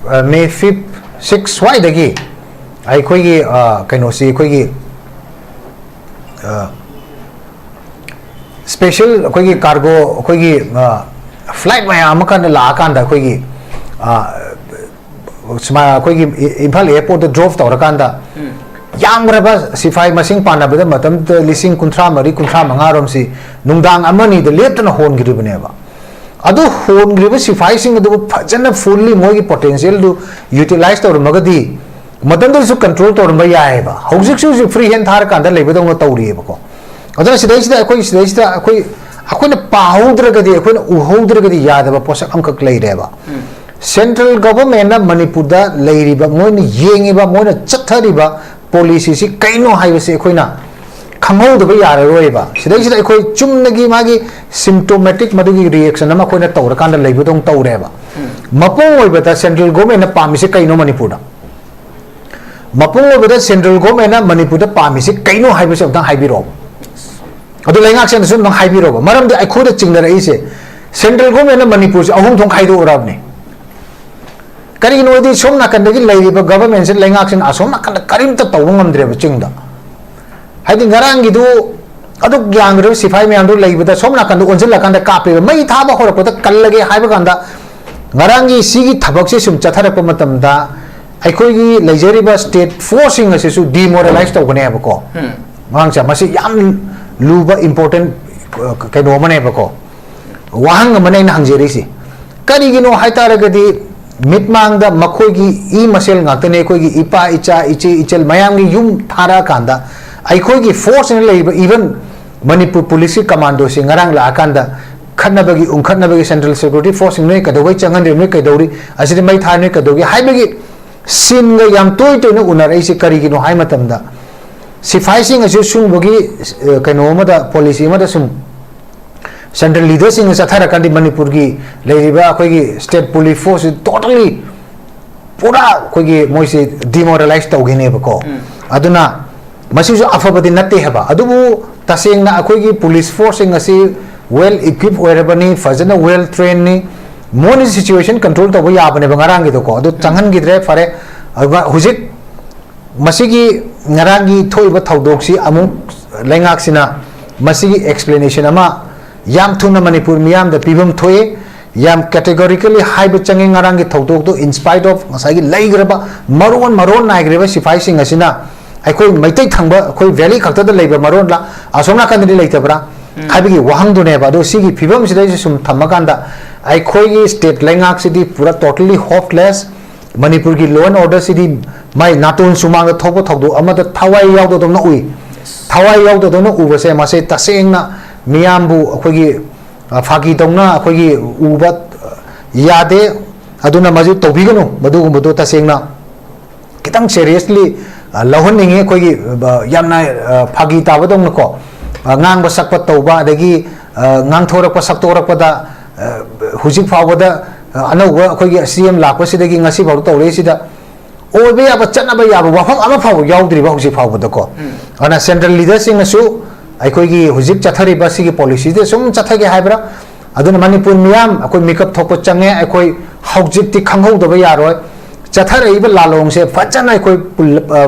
ꯃꯦ ꯐꯤꯐ, ꯁꯤꯛꯁ ꯁ꯭ꯋꯥꯏꯗꯒꯤ ꯑꯩꯈꯣꯏꯒꯤ ꯑ, ꯀꯩꯅꯣꯁꯤ ꯑꯩꯈꯣꯏꯒꯤ ꯁ꯭ꯄꯦꯁꯦꯜ ꯑꯩꯈꯣꯏꯒꯤ ꯀꯥꯔꯒꯣ ꯑꯩꯈꯣꯏꯒꯤ ꯐ꯭ꯂꯥꯏꯠ ꯃꯌꯥꯝ ꯑꯃ ꯀꯥꯟꯗ ꯂꯥꯛꯑꯀꯥꯟꯗ ꯑꯩꯈꯣꯏꯒꯤ ꯑ, ꯁꯨꯃꯥꯏꯅ ꯑꯩꯈꯣꯏꯒꯤ ꯏ- ꯏꯝꯐꯥꯜ ꯑꯦꯌꯥꯔꯄꯣꯔꯠꯇ ꯗ꯭ꯔꯣꯞ ꯇꯧꯔꯀꯥꯟꯗ ꯌꯥꯝꯈ꯭ꯔꯕ ꯁꯤꯐꯥꯏ ꯃꯁꯤꯡ ꯄꯥꯟꯅꯕꯗ ꯃꯇꯝꯗꯨꯗ ꯂꯤꯁꯤꯡ ꯀꯨꯟꯊ꯭ꯔꯥ ꯃꯔꯤ, ꯀꯨꯟꯊ꯭ꯔꯥ ꯃꯉꯥ ꯔꯣꯝꯁꯤ ꯅꯨꯡꯗꯥꯡ ꯑꯃꯅꯤꯗ ꯂꯦꯞꯇꯅ ꯍꯣꯟꯈ꯭ꯔꯤꯕꯅꯦꯕ꯫ ꯑꯗꯨ ꯍꯣꯟꯈ꯭ꯔꯤꯕ ꯁꯤꯐꯥꯏꯁꯤꯡ ꯑꯗꯨꯕꯨ ꯐꯖꯅ fully ꯃꯣꯏꯒꯤ potentialꯗꯨ utilize ꯇꯧꯔꯝꯃꯒꯗꯤ ꯃꯇꯝꯗꯨꯗꯁꯨ control ꯇꯧꯔꯝꯕ ꯌꯥꯏꯑꯕ꯫ ꯍꯧꯖꯤꯛꯁꯨ ꯍꯧꯖꯤꯛ free hand ꯊꯥꯔꯀꯥꯟꯗ ꯂꯩꯕꯗꯧꯅ ꯇꯧꯔꯤꯑꯕꯀꯣ꯫ ꯑꯗꯨꯅ ꯁꯤꯗꯩꯁꯤꯗ ꯑꯩꯈꯣꯏ ꯁꯤꯗꯩꯁꯤꯗ ꯑꯩꯈꯣꯏ ꯑꯩꯈꯣꯏꯅ ꯄꯥꯍꯧꯗ꯭ꯔꯒꯗꯤ, ꯑꯩꯈꯣꯏꯅ ꯎꯍꯧꯗ꯭ꯔꯒꯗꯤ ꯌꯥꯗꯕ ꯄꯣꯠꯁꯛ ꯑꯃꯈꯛ ꯂꯩꯔꯦꯕ꯫ Central governmentꯅ ꯃꯅꯤꯄꯨꯔꯗ ꯂꯩꯔꯤꯕ, ꯃꯣꯏꯅ ꯌꯦꯡꯉꯤꯕ, ꯃꯣꯏꯅ ꯆꯠꯊꯔꯤꯕ policyꯁꯤ ꯀꯩꯅꯣ ꯍꯥꯏꯕꯁꯤ ꯑꯩꯈꯣꯏꯅ ꯈꯪꯍꯧꯗꯕ ꯌꯥꯔꯔꯣꯏꯕ꯫ ꯁꯤꯗꯩꯁꯤꯗ ꯑꯩꯈꯣꯏ ꯆꯨꯝꯅꯒꯤ ꯃꯥꯒꯤ symptomatic ꯃꯗꯨꯒꯤ reaction ꯑꯃ ꯑꯩꯈꯣꯏꯅ ꯇꯧꯔꯀꯥꯟꯗ ꯂꯩꯕꯗꯧꯅ ꯇꯧꯔꯦꯕ꯫ ꯃꯄꯨꯡ ꯑꯣꯏꯕꯗ central governmentꯅ ꯄꯥꯝꯃꯤꯁꯦ ꯀꯩꯅꯣ ꯃꯅꯤꯄꯨꯔꯗ? ꯃꯄꯨꯡ ꯑꯣꯏꯕꯗ central governmentꯅ ꯃꯅꯤꯄꯨꯔꯗ ꯄꯥꯝꯃꯤꯁꯦ ꯀꯩꯅꯣ ꯍꯥꯏꯕꯁꯤ ꯑꯝꯇꯪ ꯍꯥꯏꯕꯤꯔꯛꯑꯣ꯫ ꯑꯗꯨ ꯂꯩꯉꯥꯛꯁꯤꯅꯁꯨ ꯑꯝꯇꯪ ꯍꯥꯏꯕꯤꯔꯛꯑꯣ꯫ ꯃꯔꯝꯗꯤ ꯑꯩꯈꯣꯏꯗ ꯆꯤꯡꯅꯔꯛꯏꯁꯦ central governmentꯅ ꯃꯅꯤꯄꯨꯔꯁꯦ ꯑꯍꯨꯝ ꯊꯣꯛꯅ ꯈꯥꯏꯗꯣꯛꯎꯔꯕꯅꯤ꯫ ꯀꯔꯤꯒꯤꯅꯣ ꯍꯥꯏꯗꯤ ꯁꯣꯝ ꯅꯥꯀꯟꯗꯒꯤ ꯂꯩꯔꯤꯕ governmentꯁꯦ, ꯂꯩꯉꯥꯛꯁꯤꯅ ꯑꯁꯣꯝ ꯅꯥꯀꯟꯗ ꯀꯔꯤꯝꯇ ꯇꯧꯕ ꯉꯝꯗ꯭ꯔꯦꯕ ꯆꯤꯡꯗ꯫ ꯍꯥꯏꯗꯤ ꯉꯔꯥꯡꯒꯤꯗꯨ ꯑꯗꯨꯛ ꯌꯥꯝꯈ꯭ꯔꯕ ꯁꯤꯐꯥꯏ ꯃꯌꯥꯝꯗꯨ ꯂꯩꯕꯗ ꯁꯣꯝ ꯅꯥꯀꯟꯗ ꯑꯣꯟꯁꯤꯜꯂꯀꯥꯟꯗ ꯀꯥꯞꯄꯦꯕ꯫ ꯃꯩ ꯊꯥꯕ ꯍꯧꯔꯛꯄꯗ ꯀꯜꯂꯒꯦ ꯍꯥꯏꯕ ꯀꯥꯟꯗ ꯉꯔꯥꯡꯒꯤ ꯁꯤꯒꯤ ꯊꯕꯛꯁꯦ ꯁꯨꯝ ꯆꯠꯊꯔꯛꯄ ꯃꯇꯝꯗ ꯑꯩꯈꯣꯏꯒꯤ ꯂꯩꯖꯔꯤꯕ state forceꯁꯤꯡ ꯑꯁꯤꯁꯨ demoralize ꯇꯧꯒꯅꯦꯕꯀꯣ꯫ ꯎꯝ꯫ ꯃꯉꯥꯡꯁꯦ ꯃꯁꯤ ꯌꯥꯝ ꯂꯨꯕ important, ꯑ, ꯀꯩꯅꯣ ꯑꯃꯅꯦꯕꯀꯣ, ꯋꯥꯍꯪ ꯑꯃꯅꯦ ꯑꯩꯅ ꯍꯪꯖꯔꯤꯁꯤ꯫ ꯀꯔꯤꯒꯤꯅꯣ ꯍꯥꯏꯇꯥꯔꯒꯗꯤ ꯃꯤꯠꯃꯥꯡꯗ ꯃꯈꯣꯏꯒꯤ ꯏ ꯃꯁꯦꯜ ꯉꯥꯛꯇꯅꯦ, ꯑꯩꯈꯣꯏꯒꯤ ꯏꯄꯥ ꯏꯆꯥ ꯏꯆꯦ ꯏꯆꯜ ꯃꯌꯥꯝꯒꯤ ꯌꯨꯝ ꯊꯥꯔꯛꯑꯀꯥꯟꯗ ꯑꯩꯈꯣꯏꯒꯤ forceꯅ ꯂꯩꯔꯤꯕ, even ꯃꯅꯤꯄꯨꯔ policeꯀꯤ commandoꯁꯤ ꯉꯔꯥꯡ ꯂꯥꯛꯑꯀꯥꯟꯗ ꯈꯠꯅꯕꯒꯤ, ꯎꯪꯈꯠꯅꯕꯒꯤ central security forceꯁꯤꯡ ꯅꯣꯏ ꯀꯩꯗꯧꯕꯩ ꯆꯪꯍꯟꯗ꯭ꯔꯤꯕ, ꯅꯣꯏ ꯀꯩꯗꯧꯔꯤ, ꯑꯁꯤꯗꯤ ꯃꯩ ꯊꯥ ꯅꯣꯏ ꯀꯩꯗꯧꯒꯦ ꯍꯥꯏꯕꯒꯤ sceneꯒ ꯌꯥꯝ ꯇꯣꯏ ꯇꯣꯏꯅ ꯎꯅꯔꯛꯏꯁꯦ ꯀꯔꯤꯒꯤꯅꯣ ꯍꯥꯏ ꯃꯇꯝꯗ ꯁꯤꯐꯥꯏꯁꯤꯡ ꯑꯁꯤ ꯁꯨꯝꯕꯒꯤ, ꯑ, ꯀꯩꯅꯣ ꯑꯃꯗ, policy ꯑꯃꯗ ꯁꯨꯝ central leaderꯁꯤꯡꯅ ꯆꯠꯊꯔꯀꯥꯟꯗꯤ ꯃꯅꯤꯄꯨꯔꯒꯤ ꯂꯩꯔꯤꯕ ꯑꯩꯈꯣꯏꯒꯤ state police forceꯁꯤ totally ꯄꯨꯔꯥ ꯑꯩꯈꯣꯏꯒꯤ ꯃꯣꯏꯁꯤ demoralize ꯇꯧꯈꯤꯅꯦꯕꯀꯣ꯫ ꯎꯝ꯫ ꯑꯗꯨꯅ ꯃꯁꯤꯁꯨ ꯑꯐꯕꯗꯤ ꯅꯠꯇꯦ ꯍꯥꯏꯕ꯫ ꯑꯗꯨꯕꯨ ꯇꯁꯦꯡꯅ ꯑꯩꯈꯣꯏꯒꯤ police forceꯁꯤꯡ ꯑꯁꯤ well equipped ꯑꯣꯏꯔꯕꯅꯤ, ꯐꯖꯅ well trainedꯅꯤ, ꯃꯣꯏꯅ situation control ꯇꯧꯕ ꯌꯥꯕꯅꯦꯕ ꯉꯔꯥꯡꯒꯤꯗꯣꯀꯣ꯫ ꯑꯗꯨ ꯎꯝ꯫ ꯆꯪꯍꯟꯈꯤꯗ꯭ꯔꯦ, ꯐꯔꯦ꯫ ꯑꯗꯨꯒ ꯍꯧꯖꯤꯛ ꯃꯁꯤꯒꯤ ꯉꯔꯥꯡꯒꯤ ꯊꯣꯛꯏꯕ ꯊꯧꯗꯣꯛꯁꯤ ꯑꯃꯨꯛ ꯂꯩꯉꯥꯛꯁꯤꯅ ꯃꯁꯤꯒꯤ explanation ꯑꯃ ꯌꯥꯝ ꯊꯨꯅ ꯃꯅꯤꯄꯨꯔ ꯃꯤꯌꯥꯝꯗ ꯄꯤꯐꯝ ꯊꯣꯛꯏ꯫ ꯌꯥꯝ categorically ꯍꯥꯏꯕ ꯆꯪꯉꯤ ꯉꯔꯥꯡꯒꯤ ꯊꯧꯗꯣꯛꯇꯨ, in spite of ꯉꯁꯥꯏꯒꯤ ꯂꯩꯈ꯭ꯔꯕ ꯃꯔꯣꯟ ꯃꯔꯣꯟ ꯅꯥꯏꯈ꯭ꯔꯤꯕ ꯁꯤꯐꯥꯏꯁꯤꯡ ꯑꯁꯤꯅ ꯑꯩꯈꯣꯏ ꯃꯩꯇꯩ ꯊꯪꯕ, ꯑꯩꯈꯣꯏ valley ꯈꯛꯇꯗ ꯂꯩꯕ ꯃꯔꯣꯟꯂ, ꯑꯁꯣꯝ ꯅꯥꯀꯟꯗꯗꯤ ꯂꯩꯇꯕ꯭ꯔꯥ ꯍꯥꯏꯕꯒꯤ ꯋꯥꯍꯪꯗꯨꯅꯦꯕ꯫ ꯑꯗꯣ ꯁꯤꯒꯤ ꯐꯤꯕꯝꯁꯤꯗꯩꯁꯤ ꯁꯨꯝ ꯊꯝꯃꯀꯥꯟꯗ, ꯑꯩꯈꯣꯏꯒꯤ state ꯂꯩꯉꯥꯛꯁꯤꯗꯤ ꯄꯨꯔꯥ totally hopeless꯫ ꯃꯅꯤꯄꯨꯔꯒꯤ law and order ꯁꯤꯗꯤ ꯃꯥꯏ ꯅꯥꯇꯣꯟ ꯁꯨꯃꯥꯡꯗ ꯊꯣꯛꯄ ꯊꯧꯗꯣꯛ ꯑꯃꯗ ꯊꯋꯥꯏ ꯌꯥꯎꯗꯗꯧꯅ ꯎꯏ꯫ ꯊꯋꯥꯏ ꯌꯥꯎꯗꯗꯧꯅ ꯎꯕꯁꯦ, ꯃꯁꯤ ꯇꯁꯦꯡꯅ ꯃꯤꯌꯥꯝꯕꯨ ꯑꯩꯈꯣꯏꯒꯤ, ꯑ, ꯐꯥꯒꯤ ꯇꯧꯅ ꯑꯩꯈꯣꯏꯒꯤ ꯎꯕ, ꯑ, ꯌꯥꯗꯦ꯫ ꯑꯗꯨꯅ ꯃꯗꯨ ꯇꯧꯕꯤꯒꯅꯨ꯫ ꯃꯗꯨꯒꯨꯝꯕꯗꯣ ꯇꯁꯦꯡꯅ ꯈꯤꯇꯪ seriously, ꯑ, ꯂꯧꯍꯟꯅꯤꯡꯉꯤ꯫ ꯑꯩꯈꯣꯏꯒꯤ, ꯑ, ꯌꯥꯝꯅ, ꯑ, ꯐꯥꯒꯤ ꯇꯥꯕꯗꯧꯅꯀꯣ, ꯑ, ꯉꯥꯡꯕ ꯁꯛꯄ ꯇꯧꯕ, ꯑꯗꯒꯤ, ꯑ, ꯉꯥꯡꯊꯣꯔꯛꯄ ꯁꯛꯇꯣꯔꯛꯄꯗ, ꯑ, ꯍꯧꯖꯤꯛ ꯐꯥꯎꯕꯗ, ꯑ, ꯑꯅꯧꯕ ꯑꯩꯈꯣꯏꯒꯤ C M ꯂꯥꯛꯄꯁꯤꯗꯒꯤ ꯉꯁꯤ ꯐꯥꯎ ꯇꯧꯔꯛꯏꯁꯤꯗ ꯑꯣꯏꯕ ꯌꯥꯕ, ꯆꯠꯅꯕ ꯌꯥꯕ ꯋꯥꯐꯝ ꯑꯃ ꯐꯥꯎꯕ ꯌꯥꯎꯗ꯭ꯔꯤꯕ ꯍꯧꯖꯤꯛ ꯐꯥꯎꯕꯗꯀꯣ꯫ ꯑꯗꯨꯅ central leader ꯁꯤꯡꯅꯁꯨ ꯑꯩꯈꯣꯏꯒꯤ ꯍꯧꯖꯤꯛ ꯆꯠꯊꯔꯤꯕ ꯁꯤꯒꯤ policy ꯁꯦ ꯁꯨꯝ ꯆꯠꯊꯒꯦ ꯍꯥꯏꯕ꯭ꯔꯥ? ꯑꯗꯨꯅ ꯃꯅꯤꯄꯨꯔ ꯃꯤꯌꯥꯝ ꯑꯩꯈꯣꯏ ꯃꯤꯀꯞ ꯊꯣꯛꯄ ꯆꯪꯉꯦ꯫ ꯑꯩꯈꯣꯏ ꯍꯧꯖꯤꯛꯇꯤ ꯈꯪꯍꯧꯗꯕ ꯌꯥꯔꯣꯏ꯫ ꯆꯠꯊꯔꯛꯏꯕ ꯂꯥꯂꯣꯡꯁꯦ ꯐꯖꯅ ꯑꯩꯈꯣꯏ ꯄꯨꯜ-, ꯑ,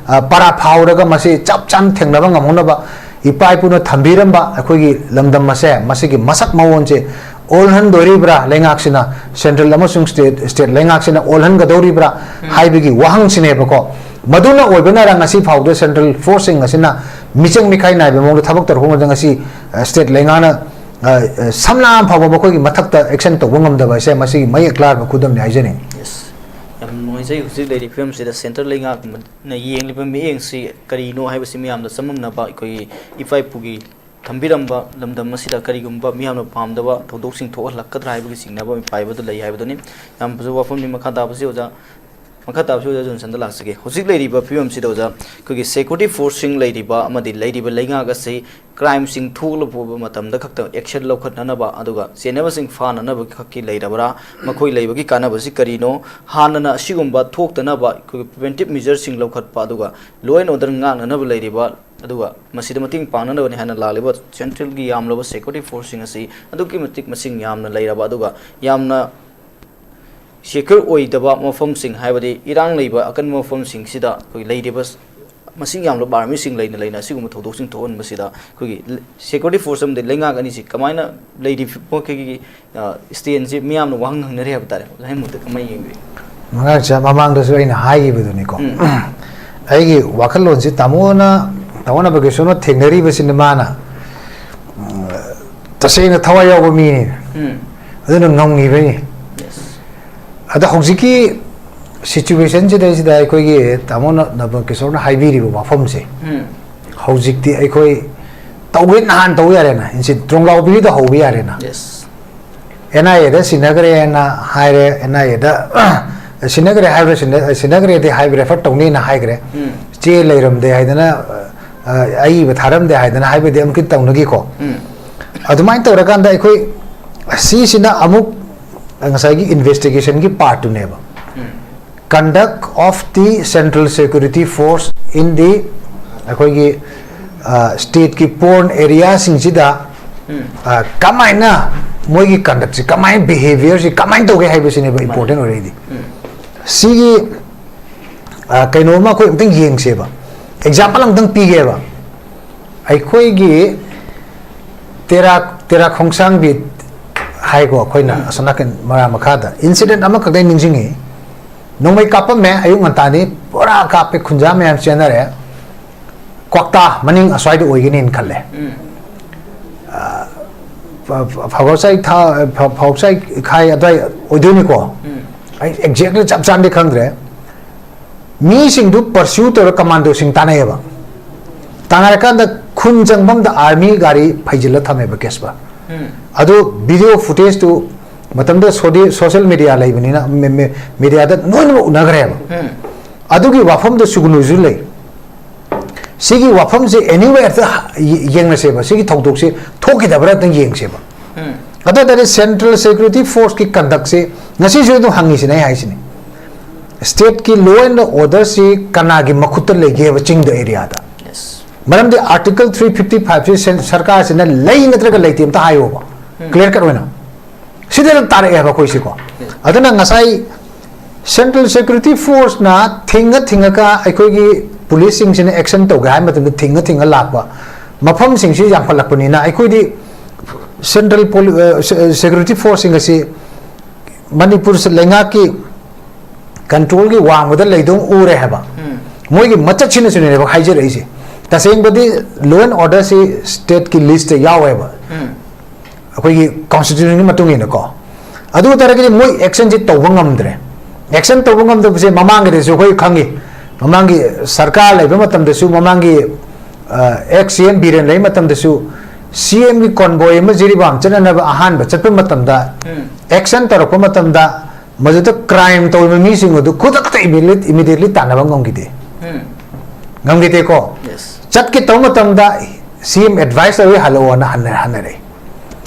ꯑ, ꯄꯔꯥ ꯐꯥꯎꯔꯒ ꯃꯁꯤ ꯆꯞ ꯆꯥꯅ ꯊꯦꯡꯅꯕ ꯉꯝꯍꯧꯅꯕ ꯏꯄꯥ ꯏꯄꯨꯅ ꯊꯝꯕꯤꯔꯝꯕ ꯑꯩꯈꯣꯏꯒꯤ ꯂꯝꯗꯝ ꯑꯁꯦ, ꯃꯁꯤꯒꯤ ꯃꯁꯛ ꯃꯑꯣꯡꯁꯦ ꯑꯣꯜꯍꯟꯗꯣꯔꯤꯕ꯭ꯔꯥ ꯂꯩꯉꯥꯛꯁꯤꯅ, central ꯑꯃꯁꯨꯡ state, state ꯂꯩꯉꯥꯛꯁꯤꯅ ꯑꯣꯜꯍꯟꯒꯗꯧꯔꯤꯕ꯭ꯔꯥ ꯍꯥꯏꯕꯒꯤ ꯋꯥꯍꯪꯁꯤꯅꯦꯕꯀꯣ꯫ ꯃꯗꯨꯅ ꯑꯣꯏꯕꯅꯔ ꯉꯁꯤ ꯐꯥꯎꯕꯗ central force ꯁꯤꯡ ꯑꯁꯤꯅ ꯃꯤꯆꯪ ꯃꯤꯈꯥꯏ ꯅꯥꯏꯕ ꯃꯑꯣꯡꯗ ꯊꯕꯛ ꯇꯧꯔꯛꯄ ꯉꯝꯗ ꯉꯁꯤ, ꯑ, state ꯂꯩꯉꯥꯛꯅ, ꯑ, ꯑ, ꯁꯝꯂꯥꯡ ꯐꯥꯎꯕ ꯃꯈꯣꯏꯒꯤ ꯃꯊꯛꯇ action ꯇꯧꯕ ꯉꯝꯗꯕ ꯑꯁꯦ ꯃꯁꯤꯒꯤ ꯃꯌꯦꯛ ꯂꯥꯔꯕ ꯈꯨꯗꯝꯅꯤ ꯍꯥꯏꯖꯅꯤꯡꯏ꯫ ꯌꯥꯝ ꯅꯨꯡꯉꯥꯏꯖꯩ꯫ ꯍꯧꯖꯤꯛ ꯂꯩꯔꯤꯕ ꯐꯤꯕꯝꯁꯤꯗ central ꯂꯩꯉꯥꯛꯅ ꯌꯦꯡꯂꯤꯕ ꯃꯤꯠꯌꯦꯡꯁꯤ ꯀꯔꯤꯅꯣ ꯍꯥꯏꯕꯁꯤ ꯃꯤꯌꯥꯝꯗ ꯆꯃꯝꯅꯕ, ꯑꯩꯈꯣꯏꯒꯤ ꯏꯄꯥ ꯏꯄꯨꯒꯤ ꯊꯝꯕꯤꯔꯝꯕ ꯂꯝꯗꯝ ꯑꯁꯤꯗ ꯀꯔꯤꯒꯨꯝꯕ ꯃꯤꯌꯥꯝꯅ ꯄꯥꯝꯗꯕ ꯊꯧꯗꯣꯛꯁꯤꯡ ꯊꯣꯛꯍꯜꯂꯛꯀꯗ꯭ꯔꯥ ꯍꯥꯏꯕꯒꯤ ꯆꯤꯡꯅꯕ ꯑꯃ ꯄꯥꯏꯕꯗꯨ ꯂꯩ ꯍꯥꯏꯕꯗꯨꯅꯤ꯫ ꯌꯥꯝ ꯐꯖꯕ ꯋꯥꯐꯝꯅꯤ꯫ ꯃꯈꯥ ꯇꯥꯕꯁꯤ ꯑꯣꯖꯥ, ꯃꯈꯥ ꯇꯥꯕꯁꯤ ꯑꯣꯖꯥ ꯖꯣꯟꯁꯟꯗ ꯂꯥꯛꯆꯒꯦ꯫ ꯍꯧꯖꯤꯛ ꯂꯩꯔꯤꯕ ꯐꯤꯕꯝꯁꯤꯗ ꯑꯣꯖꯥ, ꯑꯩꯈꯣꯏꯒꯤ security force ꯁꯤꯡ ꯂꯩꯔꯤꯕ ꯑꯃꯗꯤ ꯂꯩꯔꯤꯕ ꯂꯩꯉꯥꯛ ꯑꯁꯤ crime ꯁꯤꯡ ꯊꯣꯛꯂꯛꯄ ꯃꯇꯝꯗ ꯈꯛꯇ action ꯂꯧꯈꯠꯅꯅꯕ ꯑꯗꯨꯒ ꯆꯦꯟꯅꯕꯁꯤꯡ ꯐꯥꯅꯅꯕ ꯈꯛꯀꯤ ꯂꯩꯔꯕ꯭ꯔꯥ? ꯃꯈꯣꯏ ꯂꯩꯕꯒꯤ ꯀꯥꯟꯅꯕꯁꯤ ꯀꯔꯤꯅꯣ? ꯍꯥꯟꯅꯅ ꯑꯁꯤꯒꯨꯝꯕ ꯊꯣꯛꯇꯅꯕ ꯑꯩꯈꯣꯏꯒꯤ preventive measure ꯁꯤꯡ ꯂꯧꯈꯠꯄ ꯑꯗꯨꯒ law and order ꯉꯥꯛꯅꯅꯕ ꯂꯩꯔꯤꯕ, ꯑꯗꯨꯒ ꯃꯁꯤꯗ ꯃꯇꯦꯡ ꯄꯥꯡꯅꯅꯕꯅꯤ ꯍꯥꯏꯅ ꯂꯥꯛꯂꯤꯕ central ꯒꯤ ꯌꯥꯝꯂꯕ security force ꯁꯤꯡ ꯑꯁꯤ ꯑꯗꯨꯛꯀꯤ ꯃꯇꯤꯛ ꯃꯁꯤꯡ ꯌꯥꯝꯅ ꯂꯩꯔꯕ, ꯑꯗꯨꯒ ꯌꯥꯝꯅ secure ꯑꯣꯏꯗꯕ ꯃꯐꯝꯁꯤꯡ, ꯍꯥꯏꯕꯗꯤ ꯏꯔꯥꯡ ꯂꯩꯕ ꯑꯀꯟꯕ ꯃꯐꯝꯁꯤꯡꯁꯤꯗ ꯑꯩꯈꯣꯏ ꯂꯩꯔꯤꯕ ꯃꯁꯤꯡ ꯌꯥꯝꯂꯕ army ꯁꯤꯡ ꯂꯩꯅ ꯂꯩꯅ ꯑꯁꯤꯒꯨꯝꯕ ꯊꯧꯗꯣꯛꯁꯤꯡ ꯊꯣꯛꯍꯟꯕꯁꯤꯗ ꯑꯩꯈꯣꯏꯒꯤ security force ꯑꯃꯗꯤ ꯂꯩꯉꯥꯛ ꯑꯅꯤꯁꯤ ꯀꯃꯥꯏꯅ ꯂꯩꯔꯤꯕ ꯃꯈꯣꯏꯒꯤ, ꯑ, stand ꯁꯤ ꯃꯤꯌꯥꯝꯅ ꯋꯥꯍꯪ ꯍꯪꯅꯔꯤ ꯍꯥꯏꯕ ꯇꯥꯔꯦ꯫ ꯑꯣꯖꯥ ꯍꯦꯃꯟꯇ ꯀꯃꯥꯏꯅ ꯌꯦꯡꯕꯤ? ꯃꯉꯥꯡꯁꯦ ꯃꯃꯥꯡꯗꯁꯨ ꯑꯩꯅ ꯍꯥꯏꯈꯤꯕꯗꯨꯅꯤꯀꯣ꯫ ꯎꯝ꯫ ꯑꯩꯒꯤ ꯋꯥꯈꯜꯂꯣꯟꯁꯤ ꯇꯥꯃꯣꯅ, ꯇꯥꯃꯣ ꯅꯕꯀꯤꯁꯣꯔꯅ ꯊꯦꯡꯅꯔꯤꯕꯁꯤꯅ ꯃꯥꯅ, ꯎꯝ, ꯇꯁꯦꯡꯅ ꯊꯋꯥꯏ ꯌꯥꯎꯕ ꯃꯤꯅꯤ꯫ ꯎꯝ꯫ ꯑꯗꯨꯅ ꯉꯝꯈꯤꯕꯅꯤ꯫ Yes꯫ ꯑꯗ ꯍꯧꯖꯤꯛꯀꯤ situation ꯁꯤꯗꯩꯁꯤꯗ ꯑꯩꯈꯣꯏꯒꯤ ꯇꯥꯃꯣ ꯅ-, ꯅꯕꯀꯤꯁꯣꯔꯅ ꯍꯥꯏꯕꯤꯔꯤꯕ ꯋꯥꯐꯝꯁꯦ, ꯎꯝ꯫ ꯍꯧꯖꯤꯛꯇꯤ ꯑꯩꯈꯣꯏ ꯇꯧꯒꯦ ꯅꯍꯥꯟ ꯇꯧ ꯌꯥꯔꯦꯅ, ꯏꯟꯁꯤ ꯇ꯭ꯔꯣꯡꯂꯥꯎꯕꯤꯒꯤꯗ ꯍꯧꯕ ꯌꯥꯔꯦꯅ꯫ Yes꯫ ꯑꯦꯟ ꯑꯥꯏ ꯑꯦꯗ ꯁꯤꯟꯅꯈ꯭ꯔꯦꯅ ꯍꯥꯏꯔꯦ, ꯑꯦꯟ ꯑꯥꯏ ꯑꯦꯗ ꯁꯤꯟꯅꯈ꯭ꯔꯦ ꯍꯥꯏꯕ꯭ꯔꯥ, ꯁꯤꯟꯅ-, ꯁꯤꯟꯅꯈ꯭ꯔꯦꯗꯤ ꯍꯥꯏꯕ, ꯔꯦꯐꯔ ꯇꯧꯅꯤꯅ ꯍꯥꯏꯈ꯭ꯔꯦ꯫ ꯎꯝ꯫ ꯆꯦ ꯂꯩꯔꯝꯗꯦ ꯍꯥꯏꯗꯅ, ꯑ, ꯑꯏꯕ ꯊꯥꯔꯝꯗꯦ ꯍꯥꯏꯗꯅ ꯍꯥꯏꯕꯗꯤ ꯑꯃꯨꯛꯀꯤ ꯇꯧꯅꯈꯤꯀꯣ꯫ ꯎꯝ꯫ ꯑꯗꯨꯃꯥꯏꯅ ꯇꯧꯔꯀꯥꯟꯗ ꯑꯩꯈꯣꯏ ꯁꯤꯁꯤꯅ ꯑꯃꯨꯛ ꯉꯁꯥꯏꯒꯤ ꯏꯟꯚꯦꯁꯇꯤꯒꯦꯁꯟꯒꯤ ꯄꯥꯔꯠꯇꯨꯅꯦꯕ꯫ ꯎꯝ꯫ Conduct of the Central Security Force in the ꯑꯩꯈꯣꯏꯒꯤ, ꯑ, ꯁ꯭ꯇꯦꯠꯀꯤ ꯄꯣꯔꯟ ꯑꯦꯔꯤꯌꯥꯁꯤꯡꯁꯤꯗ, ꯎꯝ꯫ ꯑ, ꯀꯃꯥꯏꯅ ꯃꯣꯏꯒꯤ ꯀꯟꯗꯛꯁꯤ, ꯀꯃꯥꯏꯅ ꯕꯤꯍꯦꯕꯤꯌꯔꯁꯤ ꯀꯃꯥꯏꯅ ꯇꯧꯒꯦ ꯍꯥꯏꯕꯁꯤꯅꯦꯕ ꯃꯥꯅꯦ꯫ ꯏꯝꯄꯣꯔꯇꯦꯟ ꯑꯣꯏꯔꯛꯏꯗꯤ꯫ ꯎꯝ꯫ ꯁꯤꯒꯤ, ꯑ, ꯀꯩꯅꯣꯝꯃ ꯑꯩꯈꯣꯏ ꯑꯃꯨꯛꯇꯪ ꯌꯦꯡꯁꯦꯕ, ꯑꯦꯛꯖꯥꯝꯄꯜ ꯑꯃꯨꯛꯇꯪ ꯄꯤꯒꯦꯕ꯫ ꯑꯩꯈꯣꯏꯒꯤ ꯇꯦꯔꯥ, ꯇꯦꯔꯥ ꯈꯣꯡꯁꯥꯡꯕꯤ ꯍꯥꯏꯀꯣ, ꯑꯩꯈꯣꯏꯅ ꯎꯝ꯫ ꯑꯁꯣꯝ ꯅꯥꯀꯟ ꯃꯔꯥ ꯃꯈꯥꯗ ꯏꯟꯁꯤꯗꯦꯟ ꯑꯃꯈꯛꯇ ꯑꯩ ꯅꯤꯡꯁꯤꯡꯉꯤ꯫ ꯅꯣꯡꯃꯩ ꯀꯥꯞꯄꯝꯃꯦ, ꯑꯌꯨꯛ ꯉꯟꯇꯥꯅꯤ, ꯄꯨꯔꯥ ꯀꯥꯞꯄꯦ, ꯈꯨꯟꯖꯥ ꯃꯌꯥꯝ ꯆꯦꯟꯅꯔꯦ꯫ ꯀ꯭ꯋꯥꯛꯇꯥ ꯃꯅꯤꯡ ꯑꯁ꯭ꯋꯥꯏꯗ ꯑꯣꯏꯒꯅꯤꯅ ꯈꯜꯂꯦ꯫ ꯎꯝ꯫ ꯑ, ꯐ-, ꯐ-, ꯐꯥꯎꯒꯥꯎꯆꯥꯏ ꯊꯥ-, ꯐ-, ꯐꯥꯎꯒꯥꯎꯆꯥꯏ ꯈꯥꯏ ꯑꯗ꯭ꯋꯥꯏ ꯑꯣꯏꯗꯣꯏꯅꯤꯀꯣ꯫ ꯎꯝ꯫ ꯑꯩ ꯑꯦꯛꯖꯦꯛꯂꯤ ꯆꯞ ꯆꯥꯅꯗꯤ ꯈꯪꯗ꯭ꯔꯦ꯫ ꯃꯤꯁꯤꯡꯗꯨ ꯄꯔꯁ꯭ꯌꯨ ꯇꯧꯔ ꯀꯃꯥꯟꯗꯣꯁꯤꯡ ꯇꯥꯟꯅꯩꯌꯦꯕ꯫ ꯇꯥꯟꯅꯔꯀꯥꯟꯗ ꯈꯨꯟ ꯆꯪꯐꯝꯗ ꯑꯥꯔꯃꯤ ꯒꯥꯔꯤ ꯐꯩꯖꯤꯜꯂ ꯊꯝꯃꯦꯕ ꯀꯦꯁꯄ꯫ ꯎꯝ꯫ ꯑꯗꯨ ꯚꯤꯗꯤꯑꯣ ꯐꯨꯇꯦꯖꯇꯨ ꯃꯇꯝꯗꯨꯗ ꯁꯣꯗꯤ-, ꯁꯣꯁꯦꯜ ꯃꯦꯗꯤꯌꯥ ꯂꯩꯕꯅꯤꯅ ꯃꯦ-, ꯃꯦ-, ꯃꯦꯗꯤꯌꯥꯗ ꯂꯣꯏꯅꯃꯛ ꯎꯅꯈ꯭ꯔꯦꯕ꯫ ꯎꯝ꯫ ꯑꯗꯨꯒꯤ ꯋꯥꯐꯝꯗꯨ ꯁꯨꯒꯅꯨꯁꯨ ꯂꯩ꯫ ꯁꯤꯒꯤ ꯋꯥꯐꯝꯁꯦ ꯑꯦꯅꯤꯋꯦꯔꯗ ꯌꯦꯡꯉꯁꯦꯕ, ꯁꯤꯒꯤ ꯊꯧꯗꯣꯛꯁꯦ ꯊꯣꯛꯈꯤꯗꯕ꯭ꯔꯥ ꯑꯝꯇꯪ ꯌꯦꯡꯁꯦꯕ꯫ ꯎꯝ꯫ ꯑꯗꯨ ꯑꯣꯏ ꯇꯥꯔꯗꯤ ꯁꯦꯟꯇ꯭ꯔꯦꯜ ꯁꯦꯀ꯭ꯌꯨꯔꯤꯇꯤ ꯐꯣꯔꯁꯀꯤ ꯀꯟꯗꯛꯁꯦ ꯉꯁꯤꯁꯨ ꯑꯗꯨꯝ ꯍꯪꯉꯤꯁꯤꯅꯦ ꯑꯩ ꯍꯥꯏꯁꯤꯅꯦ, ꯁ꯭ꯇꯦꯠꯀꯤ ꯂꯣ ꯑꯦꯟ ꯑꯣꯔꯗꯔꯁꯤ ꯀꯅꯥꯒꯤ ꯃꯈꯨꯠꯇ ꯂꯩꯒꯦꯕ ꯆꯤꯡꯗ ꯑꯦꯔꯤꯌꯥꯗ? Yes꯫ ꯃꯔꯝꯗꯤ ꯑꯥꯔꯇꯤꯀꯜ ꯊ꯭ꯔꯤ ꯐꯤꯐꯇꯤ ꯐꯥꯏꯚꯁꯤ ꯁꯦꯟ-, ꯁꯔꯀꯥꯔꯁꯤꯅ ꯂꯩ ꯅꯠꯇ꯭ꯔꯒ ꯂꯩꯇꯦ ꯑꯝꯇ ꯍꯥꯏꯌꯣꯕ, ꯎꯝ꯫ ꯀ꯭ꯂꯤꯌꯔ ꯀꯠ ꯑꯣꯏꯅ꯫ ꯁꯤꯗ ꯑꯗꯨꯝ ꯇꯥꯔꯛꯑꯦꯕ ꯑꯩꯈꯣꯏꯁꯤꯀꯣ꯫ ꯎꯝ꯫ ꯑꯗꯨꯅ ꯉꯁꯥꯏ ꯁꯦꯟꯇ꯭ꯔꯦꯜ ꯁꯦꯀ꯭ꯌꯨꯔꯤꯇꯤ ꯐꯣꯔꯁꯅ ꯊꯤꯡꯉ ꯊꯤꯡꯉꯒ ꯑꯩꯈꯣꯏꯒꯤ ꯄꯨꯂꯤꯁꯁꯤꯡꯁꯤꯅ ꯑꯦꯛꯁꯟ ꯇꯧꯒꯦ ꯍꯥꯏꯕ ꯃꯇꯝꯗ ꯊꯤꯡꯉ ꯊꯤꯡꯉ ꯂꯥꯛꯄ ꯃꯐꯝꯁꯤꯡꯁꯤ ꯌꯥꯝꯈꯠꯂꯛꯄꯅꯤꯅ ꯑꯩꯈꯣꯏꯗꯤ ꯁꯦꯟꯇ꯭ꯔꯦꯜ ꯄꯣꯂꯤ-, ꯑ, ꯁꯦ-, ꯁꯦꯀ꯭ꯌꯨꯔꯤꯇꯤ ꯐꯣꯔꯁꯁꯤꯡ ꯑꯁꯤ ꯃꯅꯤꯄꯨꯔ ꯂꯩꯉꯥꯛꯀꯤ ꯀꯟꯇ꯭ꯔꯣꯜꯒꯤ ꯋꯥꯡꯃꯗ ꯂꯩꯗꯧ ꯎꯔꯦ ꯍꯥꯏꯕ꯫ ꯎꯝ꯫ ꯃꯣꯏꯒꯤ ꯃꯆꯠꯁꯤꯅꯁꯨꯅꯦꯕ ꯍꯥꯏꯖꯔꯛꯏꯁꯦ꯫ ꯇꯁꯦꯡꯕꯗꯤ law and order ꯁꯤ state ꯀꯤ list ꯇ ꯌꯥꯎꯋꯦꯕ, ꯑꯩꯈꯣꯏꯒꯤ constitution ꯒꯤ ꯃꯇꯨꯡ ꯏꯟꯅꯀꯣ꯫ ꯑꯗꯨ ꯑꯣꯏꯇꯥꯔꯒꯗꯤ ꯃꯣꯏ action ꯁꯤ ꯇꯧꯕ ꯉꯝꯗ꯭ꯔꯦ꯫ Action ꯇꯧꯕ ꯉꯝꯗꯕꯁꯦ ꯃꯃꯥꯡꯒꯤꯗꯁꯨ ꯑꯩꯈꯣꯏ ꯈꯪꯉꯤ, ꯃꯃꯥꯡꯒꯤ ꯁꯔꯀꯥꯔ ꯂꯩꯕ ꯃꯇꯝꯗꯁꯨ, ꯃꯃꯥꯡꯒꯤ ꯑꯦꯛꯁ ꯁꯤ ꯑꯦꯝ ꯕꯤꯔꯦꯟ ꯂꯩꯕ ꯃꯇꯝꯗꯁꯨ, ꯁꯤ ꯑꯦꯝ ꯒꯤ convoy ꯑꯃ ꯖꯤꯔꯤꯕꯥꯝ ꯆꯠꯅꯅꯕ ꯑꯍꯥꯟꯕ ꯆꯠꯄ ꯃꯇꯝꯗ, action ꯇꯧꯔꯛꯄ ꯃꯇꯝꯗ, ꯃꯗꯨꯗ crime ꯇꯧꯔꯤꯕ ꯃꯤꯁꯤꯡ ꯑꯗꯨ ꯈꯨꯗꯛꯇ immediately, immediately ꯇꯥꯟꯅꯕ ꯉꯝꯈꯤꯗꯦ꯫ ꯉꯝꯈꯤꯗꯦꯀꯣ꯫ ꯆꯠꯀꯦ ꯇꯧꯕ ꯃꯇꯝꯗ ꯁꯤ ꯑꯦꯝ advice ꯇꯧꯏ, "ꯍꯜꯂꯛꯑꯣꯅ" ꯍꯟꯅ-, ꯍꯟꯅꯔꯛꯏ꯫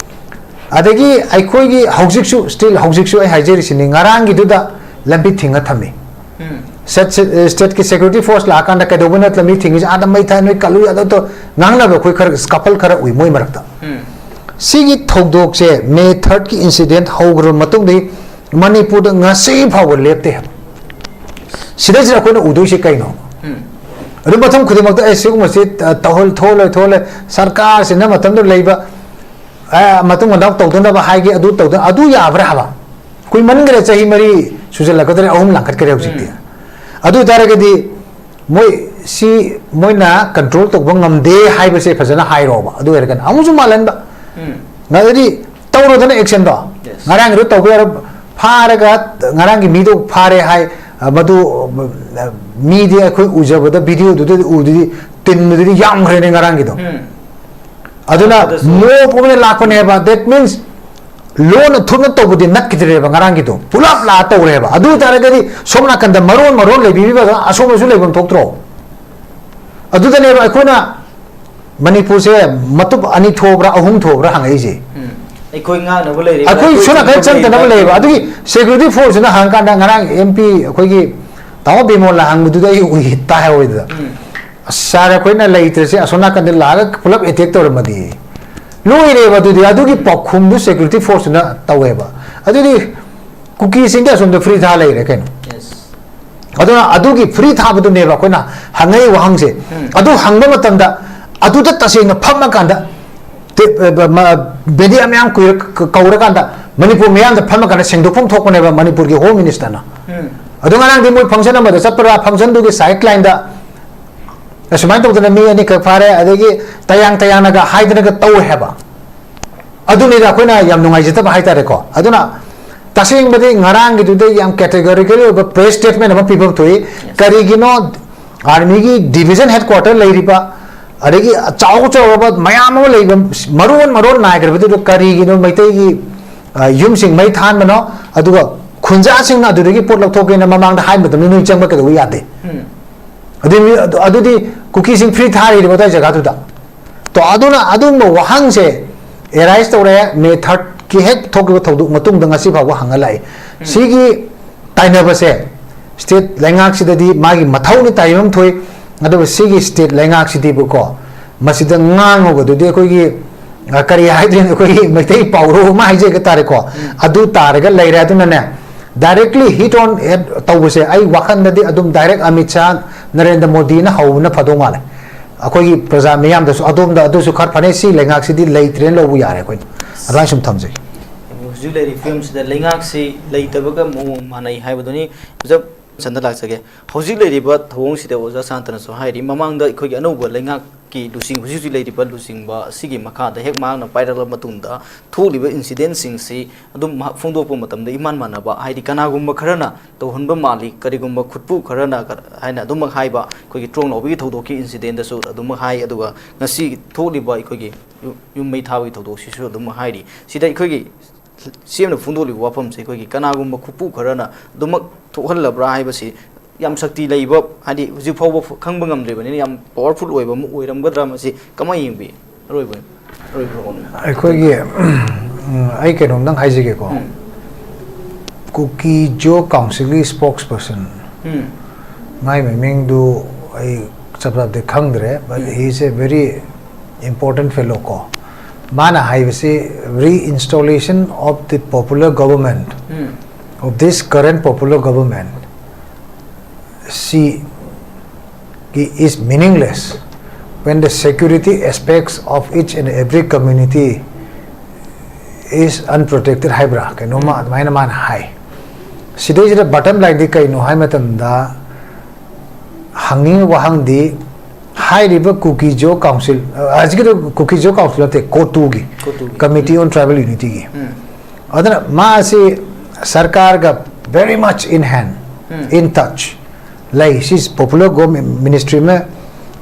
ꯑꯗꯒꯤ ꯑꯩꯈꯣꯏꯒꯤ ꯍꯧꯖꯤꯛꯁꯨ, still ꯍꯧꯖꯤꯛꯁꯨ ꯑꯩ ꯍꯥꯏꯖꯔꯤꯁꯤꯅꯤ, ꯉꯔꯥꯡꯒꯤꯗꯨꯗ ꯂꯝꯕꯤ ꯊꯤꯡꯉ ꯊꯝꯃꯤ꯫ State, state ꯀꯤ security force ꯂꯥꯛꯑꯀꯥꯟꯗ ꯀꯩꯗꯧꯕꯩꯅꯣ ꯂꯝꯕꯤ ꯊꯤꯡꯉꯤꯁꯦ, ꯑꯥꯗ ꯃꯩ ꯊꯥꯏ, ꯅꯣꯏ ꯀꯜꯂꯨ ꯌꯥꯗꯧ ꯇꯧ, ꯉꯥꯡꯅꯕ ꯑꯩꯈꯣꯏ ꯈꯔ scuffle ꯈꯔ ꯎꯏ ꯃꯣꯏ ꯃꯔꯛꯇ꯫ ꯁꯤꯒꯤ ꯊꯧꯗꯣꯛꯁꯦ, ꯃꯦ third ꯀꯤ incident ꯍꯧꯈ꯭ꯔꯕ ꯃꯇꯨꯡꯗꯒꯤ ꯃꯅꯤꯄꯨꯔꯗ ꯉꯁꯤ ꯐꯥꯎꯕ ꯂꯦꯞꯇꯦ ꯍꯥꯏꯕ꯫ ꯁꯤꯗꯩꯁꯤꯗ ꯑꯩꯈꯣꯏꯅ ꯎꯗꯣꯏꯁꯦ ꯀꯩꯅꯣ? ꯑꯗꯨ ꯃꯊꯪ ꯈꯨꯗꯤꯡꯃꯛꯇ ꯑꯩ ꯁꯤꯒꯨꯝꯕꯁꯤ, ꯑ, ꯇꯧꯍꯜ-, ꯊꯣꯛꯍꯜꯂꯣꯏ, ꯊꯣꯛꯍꯜꯂꯣꯏ, ꯁꯔꯀꯥꯔꯁꯤꯅ ꯃꯇꯝꯗꯨ ꯂꯩꯕ, ꯑ, ꯃꯇꯨꯡ ꯃꯅꯥꯎ ꯇꯧꯗꯅꯕ ꯍꯥꯏꯒꯦ, ꯑꯗꯨ ꯇꯧꯗꯅ, ꯑꯗꯨ ꯌꯥꯕ꯭ꯔꯥ ꯍꯥꯏꯕ? ꯀꯨꯏꯃꯟꯈ꯭ꯔꯦ, ꯆꯍꯤ ꯃꯔꯤ ꯁꯨꯖꯜꯂꯛꯀꯗꯧꯔꯦ, ꯑꯍꯨꯝ ꯂꯥꯡꯈꯠꯈ꯭ꯔꯦ ꯍꯧꯖꯤꯛꯇꯤ꯫ ꯑꯗꯨ ꯑꯣꯏꯇꯥꯔꯒꯗꯤ ꯃꯣꯏ ꯁꯤ ꯃꯣꯏꯅ control ꯇꯧꯕ ꯉꯝꯗꯦ ꯍꯥꯏꯕꯁꯦ ꯐꯖꯅ ꯍꯥꯏꯔꯣꯕ꯫ ꯑꯗꯨ ꯑꯣꯏꯔꯒꯅ ꯑꯃꯨꯛꯁꯨ ꯃꯥꯜꯍꯟꯕ꯫ ꯉꯁꯤꯗꯤ ꯇꯧꯔꯣꯗꯅ action ꯗꯣ꯫ Yes. ꯉꯔꯥꯡꯒꯤꯗꯣ ꯇꯧꯕ ꯌꯥꯔꯣꯏ꯫ ꯐꯥꯔꯒ ꯉꯔꯥꯡꯒꯤ ꯃꯤꯗꯣ ꯐꯥꯔꯦ ꯍꯥꯏ, ꯑ, ꯃꯗꯨ, ꯑ, ꯃꯤꯗꯤ ꯑꯩꯈꯣꯏ ꯎꯖꯕꯗ video ꯗꯨꯗꯗꯤ ꯎꯗꯨꯗꯤ ꯇꯤꯟꯕꯗꯨꯗꯤ ꯌꯥꯝꯈ꯭ꯔꯦꯅꯦ ꯉꯔꯥꯡꯒꯤꯗꯣ꯫ ꯑꯗꯨꯅ ꯑꯗꯨꯁꯨ mob ꯑꯣꯏꯅ ꯂꯥꯛꯄꯅꯦꯕ꯫ That means ꯂꯣꯟꯅ ꯊꯨꯞꯅ ꯇꯧꯕꯗꯤ ꯅꯠꯈꯤꯗ꯭ꯔꯦꯕ ꯉꯔꯥꯡꯒꯤꯗꯣ꯫ ꯄꯨꯂꯞ ꯂꯥꯛꯑ ꯇꯧꯔꯦꯕ꯫ ꯑꯗꯨ ꯑꯣꯏꯇꯥꯔꯒꯗꯤ ꯁꯣꯝ ꯅꯥꯀꯟꯗ ꯃꯔꯣꯟ ꯃꯔꯣꯟ ꯂꯩꯕꯤꯔꯤꯕ ꯑꯁꯣꯝꯗꯁꯨ ꯂꯩꯐꯝ ꯊꯣꯛꯇ꯭ꯔꯣ? ꯑꯗꯨꯗꯅꯦꯕ ꯑꯩꯈꯣꯏꯅ ꯃꯅꯤꯄꯨꯔꯁꯦ ꯃꯇꯨꯞ ꯑꯅꯤ ꯊꯣꯛꯑꯕ꯭ꯔꯥ, ꯑꯍꯨꯝ ꯊꯣꯛꯑꯕ꯭ꯔꯥ ꯍꯪꯉꯛꯏꯁꯦ꯫ ꯑꯩꯈꯣꯏ ꯉꯥꯡꯅꯕ ꯂꯩꯔꯤꯕ, ꯑꯩꯈꯣꯏ ꯑꯩꯈꯣꯏ ꯁꯣꯝ ꯅꯥꯀꯟ ꯆꯪꯗꯅꯕ ꯂꯩꯔꯤꯕ꯫ ꯑꯗꯨꯒꯤ security force ꯁꯤꯅ ꯍꯪꯀꯥꯟꯗ ꯉꯔꯥꯡ MP ꯑꯩꯈꯣꯏꯒꯤ ꯇꯥꯃꯣ ꯕꯤꯃꯣꯜꯅ ꯍꯪꯕꯗꯨꯗ ꯑꯩ ꯎꯏ, ꯇꯥꯍꯧꯋꯦꯗꯨꯗ꯫ ꯑꯁ, ꯁꯥꯔ, ꯑꯩꯈꯣꯏꯅ ꯂꯩꯇ꯭ꯔꯁꯦ, ꯑꯁꯣꯝ ꯅꯥꯀꯟꯗ ꯂꯥꯛꯑꯒ ꯄꯨꯂꯞ attack ꯇꯧꯔꯝꯃꯗꯤ ꯂꯣꯏꯔꯦꯕ꯫ ꯑꯗꯨꯗꯤ ꯑꯗꯨꯒꯤ ꯄꯥꯎꯈꯨꯝꯗꯨ security force ꯇꯨꯅ ꯇꯧꯋꯦꯕ꯫ ꯑꯗꯨꯗꯤ ꯀꯨꯀꯤꯁꯤꯡꯗꯤ ꯑꯁꯣꯝꯗ free ꯊꯥ ꯂꯩꯔꯦ ꯀꯩꯅꯣ꯫ ꯑꯗꯨꯅ ꯑꯗꯨꯒꯤ free ꯊꯥꯕꯗꯨꯅꯦꯕ ꯑꯩꯈꯣꯏꯅ ꯍꯪꯉꯛꯏ ꯋꯥꯍꯪꯁꯦ꯫ ꯑꯗꯨ ꯍꯪꯕ ꯃꯇꯝꯗ ꯑꯗꯨꯗ ꯇꯁꯦꯡꯅ ꯐꯝꯃꯀꯥꯟꯗ ꯇꯦ-, ꯑ, ꯃ-, media ꯃꯌꯥꯝ ꯀꯨꯏꯔ-, ꯀ-, ꯀꯧꯔꯀꯥꯟꯗ ꯃꯅꯤꯄꯨꯔ ꯃꯤꯌꯥꯝꯗ ꯐꯝꯃꯀꯥꯟꯗ ꯁꯦꯡꯗꯣꯛꯐꯝ ꯊꯣꯛꯄꯅꯦꯕ ꯃꯅꯤꯄꯨꯔꯒꯤ Home Minister ꯅ꯫ ꯑꯗꯣ ꯉꯔꯥꯡꯗꯤ ꯃꯣꯏ ꯐꯪꯁꯟ ꯑꯃꯗ ꯆꯠꯄ꯭ꯔꯥ, ꯐꯪꯁꯟꯗꯨꯒꯤ ꯁꯥꯏꯠ ꯂꯥꯏꯟꯗ ꯑꯁꯨꯃꯥꯏꯅ ꯇꯧꯗꯅ ꯃꯤ ꯑꯅꯤꯈꯛ ꯐꯥꯔꯦ, ꯑꯗꯒꯤ ꯇꯌꯥꯡ ꯇꯌꯥꯡꯅꯒ ꯍꯥꯏꯗꯅꯒ ꯇꯧꯋꯦ ꯍꯥꯏꯕ꯫ ꯑꯗꯨꯅꯤꯗ ꯑꯩꯈꯣꯏꯅ ꯌꯥꯝ ꯅꯨꯡꯉꯥꯏꯖꯗꯕ ꯍꯥꯏꯇꯥꯔꯦꯀꯣ꯫ ꯑꯗꯨꯅ ꯇꯁꯦꯡꯕꯗꯤ ꯉꯔꯥꯡꯒꯤꯗꯨꯗ ꯌꯥꯝ ꯀꯦꯇꯦꯒꯣꯔꯤꯀꯦꯜ ꯑꯣꯏꯕ ꯄ꯭ꯔꯦꯁ ꯁ꯭ꯇꯦꯠꯃꯦꯟ ꯑꯃ ꯄꯤꯐꯝ ꯊꯣꯛꯏ꯫ ꯀꯔꯤꯒꯤꯅꯣ ꯑꯥꯔꯃꯤꯒꯤ ꯗꯤꯕꯤꯖꯟ ꯍꯦꯗꯀ꯭ꯋꯥꯇꯔ ꯂꯩꯔꯤꯕ, ꯑꯗꯒꯤ ꯆꯥꯎ ꯆꯥꯎꯔꯕ ꯃꯌꯥꯝ ꯑꯃ ꯂꯩꯕ, ꯃꯔꯣꯟ ꯃꯔꯣꯟ ꯅꯥꯏꯈ꯭ꯔꯕꯗꯨꯗ ꯀꯔꯤꯒꯤꯅꯣ ꯃꯩꯇꯩꯒꯤ, ꯑ, ꯌꯨꯝꯁꯤꯡ ꯃꯩ ꯊꯥꯟꯕꯅꯣ? ꯑꯗꯨꯒ ꯈꯨꯟꯖꯥꯁꯤꯡꯅ ꯑꯗꯨꯗꯒꯤ ꯄꯣꯠ ꯂꯧꯊꯣꯛꯀꯦꯅ ꯃꯃꯥꯡꯗ ꯍꯥꯏꯕ ꯃꯇꯝꯗ ꯅꯣꯏ ꯆꯪꯕ ꯀꯩꯗꯧꯕ ꯌꯥꯗꯦ? ꯎꯝ꯫ ꯑꯗꯨꯗꯤ, ꯑꯗꯨ-, ꯑꯗꯨꯗꯤ ꯀꯨꯀꯤꯁꯤꯡ ꯐ꯭ꯔꯤ ꯊꯥꯔꯤꯕ ꯑꯗꯨꯋꯥꯏ ꯖꯒꯥꯗꯨꯗ꯫ ꯇꯣ, ꯑꯗꯨꯅ ꯑꯗꯨꯒꯨꯝꯕ ꯋꯥꯍꯪꯁꯦ ꯑꯦꯔꯥꯏꯁ ꯇꯧꯔꯦ꯫ ꯃꯦ ꯊꯥꯔꯠꯀꯤ ꯍꯦꯛ ꯊꯣꯛꯈꯤꯕ ꯊꯧꯗꯣꯛ ꯃꯇꯨꯡꯗ ꯉꯁꯤ ꯐꯥꯎꯕ ꯍꯪꯉ ꯂꯥꯛꯏ꯫ ꯎꯝ꯫ ꯁꯤꯒꯤ ꯇꯥꯏꯅꯕꯁꯦ ꯁ꯭ꯇꯦꯠ ꯂꯩꯉꯥꯛꯁꯤꯗꯗꯤ ꯃꯥꯒꯤ ꯃꯊꯧꯅꯤ ꯇꯥꯏꯕꯝ ꯊꯣꯛꯏ꯫ ꯑꯗꯨꯒ ꯁꯤꯒꯤ ꯁ꯭ꯇꯦꯠ ꯂꯩꯉꯥꯛꯁꯤꯗꯤꯕꯀꯣ, ꯃꯁꯤꯗ ꯉꯥꯡꯉꯨꯕꯗꯨꯗꯤ ꯑꯩꯈꯣꯏꯒꯤ, ꯑ, ꯀꯔꯤ ꯍꯥꯏꯗꯣꯏꯅꯣ, ꯑꯩꯈꯣꯏꯒꯤ ꯃꯩꯇꯩ ꯄꯥꯎꯔꯧ ꯑꯃ ꯍꯥꯏꯖꯒꯦ ꯇꯥꯔꯦꯀꯣ꯫ ꯎꯝ꯫ ꯑꯗꯨ ꯇꯥꯔꯒ ꯂꯩꯔꯦ꯫ ꯑꯗꯨꯅꯅꯦ, directly hit on head ꯇꯧꯕꯁꯦ ꯑꯩ ꯋꯥꯈꯜꯗꯗꯤ ꯑꯗꯨꯝ ꯗꯥꯏꯔꯦꯛ ꯑꯃꯤꯠ ꯁꯥꯍ, ꯅꯔꯦꯟꯗ꯭ꯔ ꯃꯣꯗꯤꯅ ꯍꯧꯕꯅ ꯐꯗꯧ ꯃꯥꯜꯂꯦ꯫ ꯑꯩꯈꯣꯏꯒꯤ ꯄ꯭ꯔꯖꯥ ꯃꯤꯌꯥꯝꯗꯁꯨ ꯑꯗꯣꯝꯗ ꯑꯗꯨꯁꯨ ꯈꯔ ꯐꯅꯤ, ꯁꯤ ꯂꯩꯉꯥꯛꯁꯤꯗꯤ ꯂꯩꯇ꯭ꯔꯦꯅ ꯂꯧꯕ ꯌꯥꯔꯦ ꯑꯩꯈꯣꯏꯅ꯫ ꯑꯗꯨꯃꯥꯏꯅ ꯁꯨꯝ ꯊꯝꯖꯒꯦ꯫ ꯍꯧꯖꯤꯛ ꯂꯩꯔꯤꯕ ꯐꯤꯕꯝꯁꯤꯗ ꯂꯩꯉꯥꯛꯁꯤ ꯂꯩꯇꯕꯒ ꯃꯑꯣꯡ ꯃꯥꯟꯅꯩ ꯍꯥꯏꯕꯗꯨꯅꯤ꯫ ꯑꯣꯖꯥ ꯁꯟꯗ ꯂꯥꯛꯆꯒꯦ꯫ ꯍꯧꯖꯤꯛ ꯂꯩꯔꯤꯕ ꯊꯧꯑꯣꯡꯁꯤꯗ ꯑꯣꯖꯥ ꯁꯥꯟꯇꯅꯁꯨ ꯍꯥꯏꯔꯤ, ꯃꯃꯥꯡꯗ ꯑꯩꯈꯣꯏꯒꯤ ꯑꯅꯧꯕ ꯂꯩꯉꯥꯛꯀꯤ ꯂꯨꯆꯤꯡ-, ꯍꯧꯖꯤꯛ ꯍꯧꯖꯤꯛ ꯂꯩꯔꯤꯕ ꯂꯨꯆꯤꯡꯕ ꯑꯁꯤꯒꯤ ꯃꯈꯥꯗ ꯍꯦꯛ ꯃꯍꯥꯛꯅ ꯄꯥꯏꯔꯛꯂꯕ ꯃꯇꯨꯡꯗ ꯊꯣꯛꯂꯤꯕ ꯏꯟꯁꯤꯗꯦꯟꯁꯤꯡꯁꯤ ꯑꯗꯨꯝ ꯃꯍꯥꯛ ꯐꯣꯡꯗꯣꯛꯄ ꯃꯇꯝꯗ ꯏꯃꯥꯟ ꯃꯥꯟꯅꯕ, ꯍꯥꯏꯗꯤ ꯀꯅꯥꯒꯨꯝꯕ ꯈꯔꯅ ꯇꯧꯍꯟꯕ ꯃꯥꯜꯂꯤ, ꯀꯔꯤꯒꯨꯝꯕ ꯈꯨꯠꯄꯨ ꯈꯔꯅ ꯀ-, ꯍꯥꯏꯅ ꯑꯗꯨꯃꯛ ꯍꯥꯏꯕ, ꯑꯩꯈꯣꯏꯒꯤ ꯇ꯭ꯔꯣꯡ ꯂꯥꯎꯕꯤꯒꯤ ꯊꯧꯗꯣꯛꯀꯤ ꯏꯟꯁꯤꯗꯦꯟꯗꯁꯨ ꯑꯗꯨꯃꯛ ꯍꯥꯏ꯫ ꯑꯗꯨꯒ ꯉꯁꯤ ꯊꯣꯛꯂꯤꯕ ꯑꯩꯈꯣꯏꯒꯤ ꯌꯨꯝ, ꯌꯨꯝ ꯃꯩ ꯊꯥꯕꯒꯤ ꯊꯧꯗꯣꯛꯁꯤꯁꯨ ꯑꯗꯨꯃꯛ ꯍꯥꯏꯔꯤ꯫ ꯁꯤꯗ ꯑꯩꯈꯣꯏꯒꯤ ꯁꯤ ꯑꯦꯝꯅ ꯐꯣꯡꯗꯣꯛꯂꯤꯕ ꯋꯥꯐꯝꯁꯦ ꯑꯩꯈꯣꯏꯒꯤ ꯀꯅꯥꯒꯨꯝꯕ ꯈꯨꯠꯄꯨ ꯈꯔꯅ ꯑꯗꯨꯃꯛ ꯊꯣꯛꯍꯜꯂꯕ꯭ꯔꯥ ꯍꯥꯏꯕꯁꯤ ꯌꯥꯝ ꯁꯛꯇꯤ ꯂꯩꯕ, ꯍꯥꯏꯗꯤ ꯍꯧꯖꯤꯛ ꯐꯥꯎꯕ ꯐ-, ꯈꯪꯕ ꯉꯝꯗ꯭ꯔꯤꯕꯅꯤꯅ ꯌꯥꯝ ꯄꯋꯥꯔꯐꯨꯜ ꯑꯣꯏꯕ ꯑꯃ ꯑꯣꯏꯔꯝꯒꯗ꯭ꯔꯥ, ꯃꯁꯤ ꯀꯃꯥꯏꯅ ꯌꯦꯡꯕꯤ? ꯑꯔꯣꯏꯕ, ꯑꯔꯣꯏꯕ ꯋꯥꯐꯝꯅꯤ꯫ ꯑꯩꯈꯣꯏꯒꯤ, ꯎꯝ, ꯑꯩ ꯀꯩꯅꯣꯝꯗꯪ ꯍꯥꯏꯖꯒꯦꯀꯣ꯫ ꯎꯝ꯫ ꯀꯨꯀꯤ ꯖꯣ ꯀꯥꯎꯟꯁꯤꯜꯒꯤ ꯁ꯭ꯄꯣꯛꯁ ꯄꯔꯁꯟ, ꯎꯝ꯫ ꯃꯥꯏ ꯃꯃꯤꯡꯗꯨ ꯑꯩ ꯆꯞ ꯆꯥꯕꯗꯤ ꯈꯪꯗ꯭ꯔꯦ, but um. He is a very important fellow ꯀꯣ꯫ ꯃꯥꯅ ꯍꯥꯏꯕꯁꯤ, reinstallation of the popular government, um. of this current popular government, ꯁꯤ is meaningless when the security aspects of each and every community is unprotected ꯍꯥꯏꯕ꯭ꯔꯥ, ꯀꯩꯅꯣꯝꯃ ꯑꯗꯨꯃꯥꯏꯅ ꯃꯥꯅ ꯍꯥꯏ꯫ ꯁꯤꯗꯩꯁꯤꯗ ꯕꯣꯇꯝ ꯂꯥꯏꯟꯗꯤ ꯀꯩꯅꯣ ꯍꯥꯏ ꯃꯇꯝꯗ, ꯍꯪꯅꯤꯡꯉꯤꯕ ꯋꯥꯍꯪꯗꯤ, ꯍꯥꯏꯔꯤꯕ ꯀꯨꯀꯤꯖꯣ ꯀꯥꯎꯟꯁꯤꯜ, ꯑ, ꯍꯧꯖꯤꯛꯀꯤꯗꯣ ꯀꯨꯀꯤꯖꯣ ꯀꯥꯎꯟꯁꯤꯜ ꯅꯠꯇꯦ, ꯀꯣꯇꯨꯒꯤ, ꯀꯣꯇꯨꯒꯤ꯫ Committee on Tribal Unityꯒꯤ꯫ ꯎꯝ꯫ ꯑꯗꯨꯅ ꯃꯥꯁꯤ ꯁꯔꯀꯥꯔꯒ very much in hand, um. In touch ꯂꯩ꯫ ꯁꯤ ꯄꯣꯄꯨꯂꯔ ꯒꯣꯚꯔꯟꯃꯦꯟꯠ ꯃꯤꯅꯤꯁꯇ꯭ꯔꯤ ꯑꯃ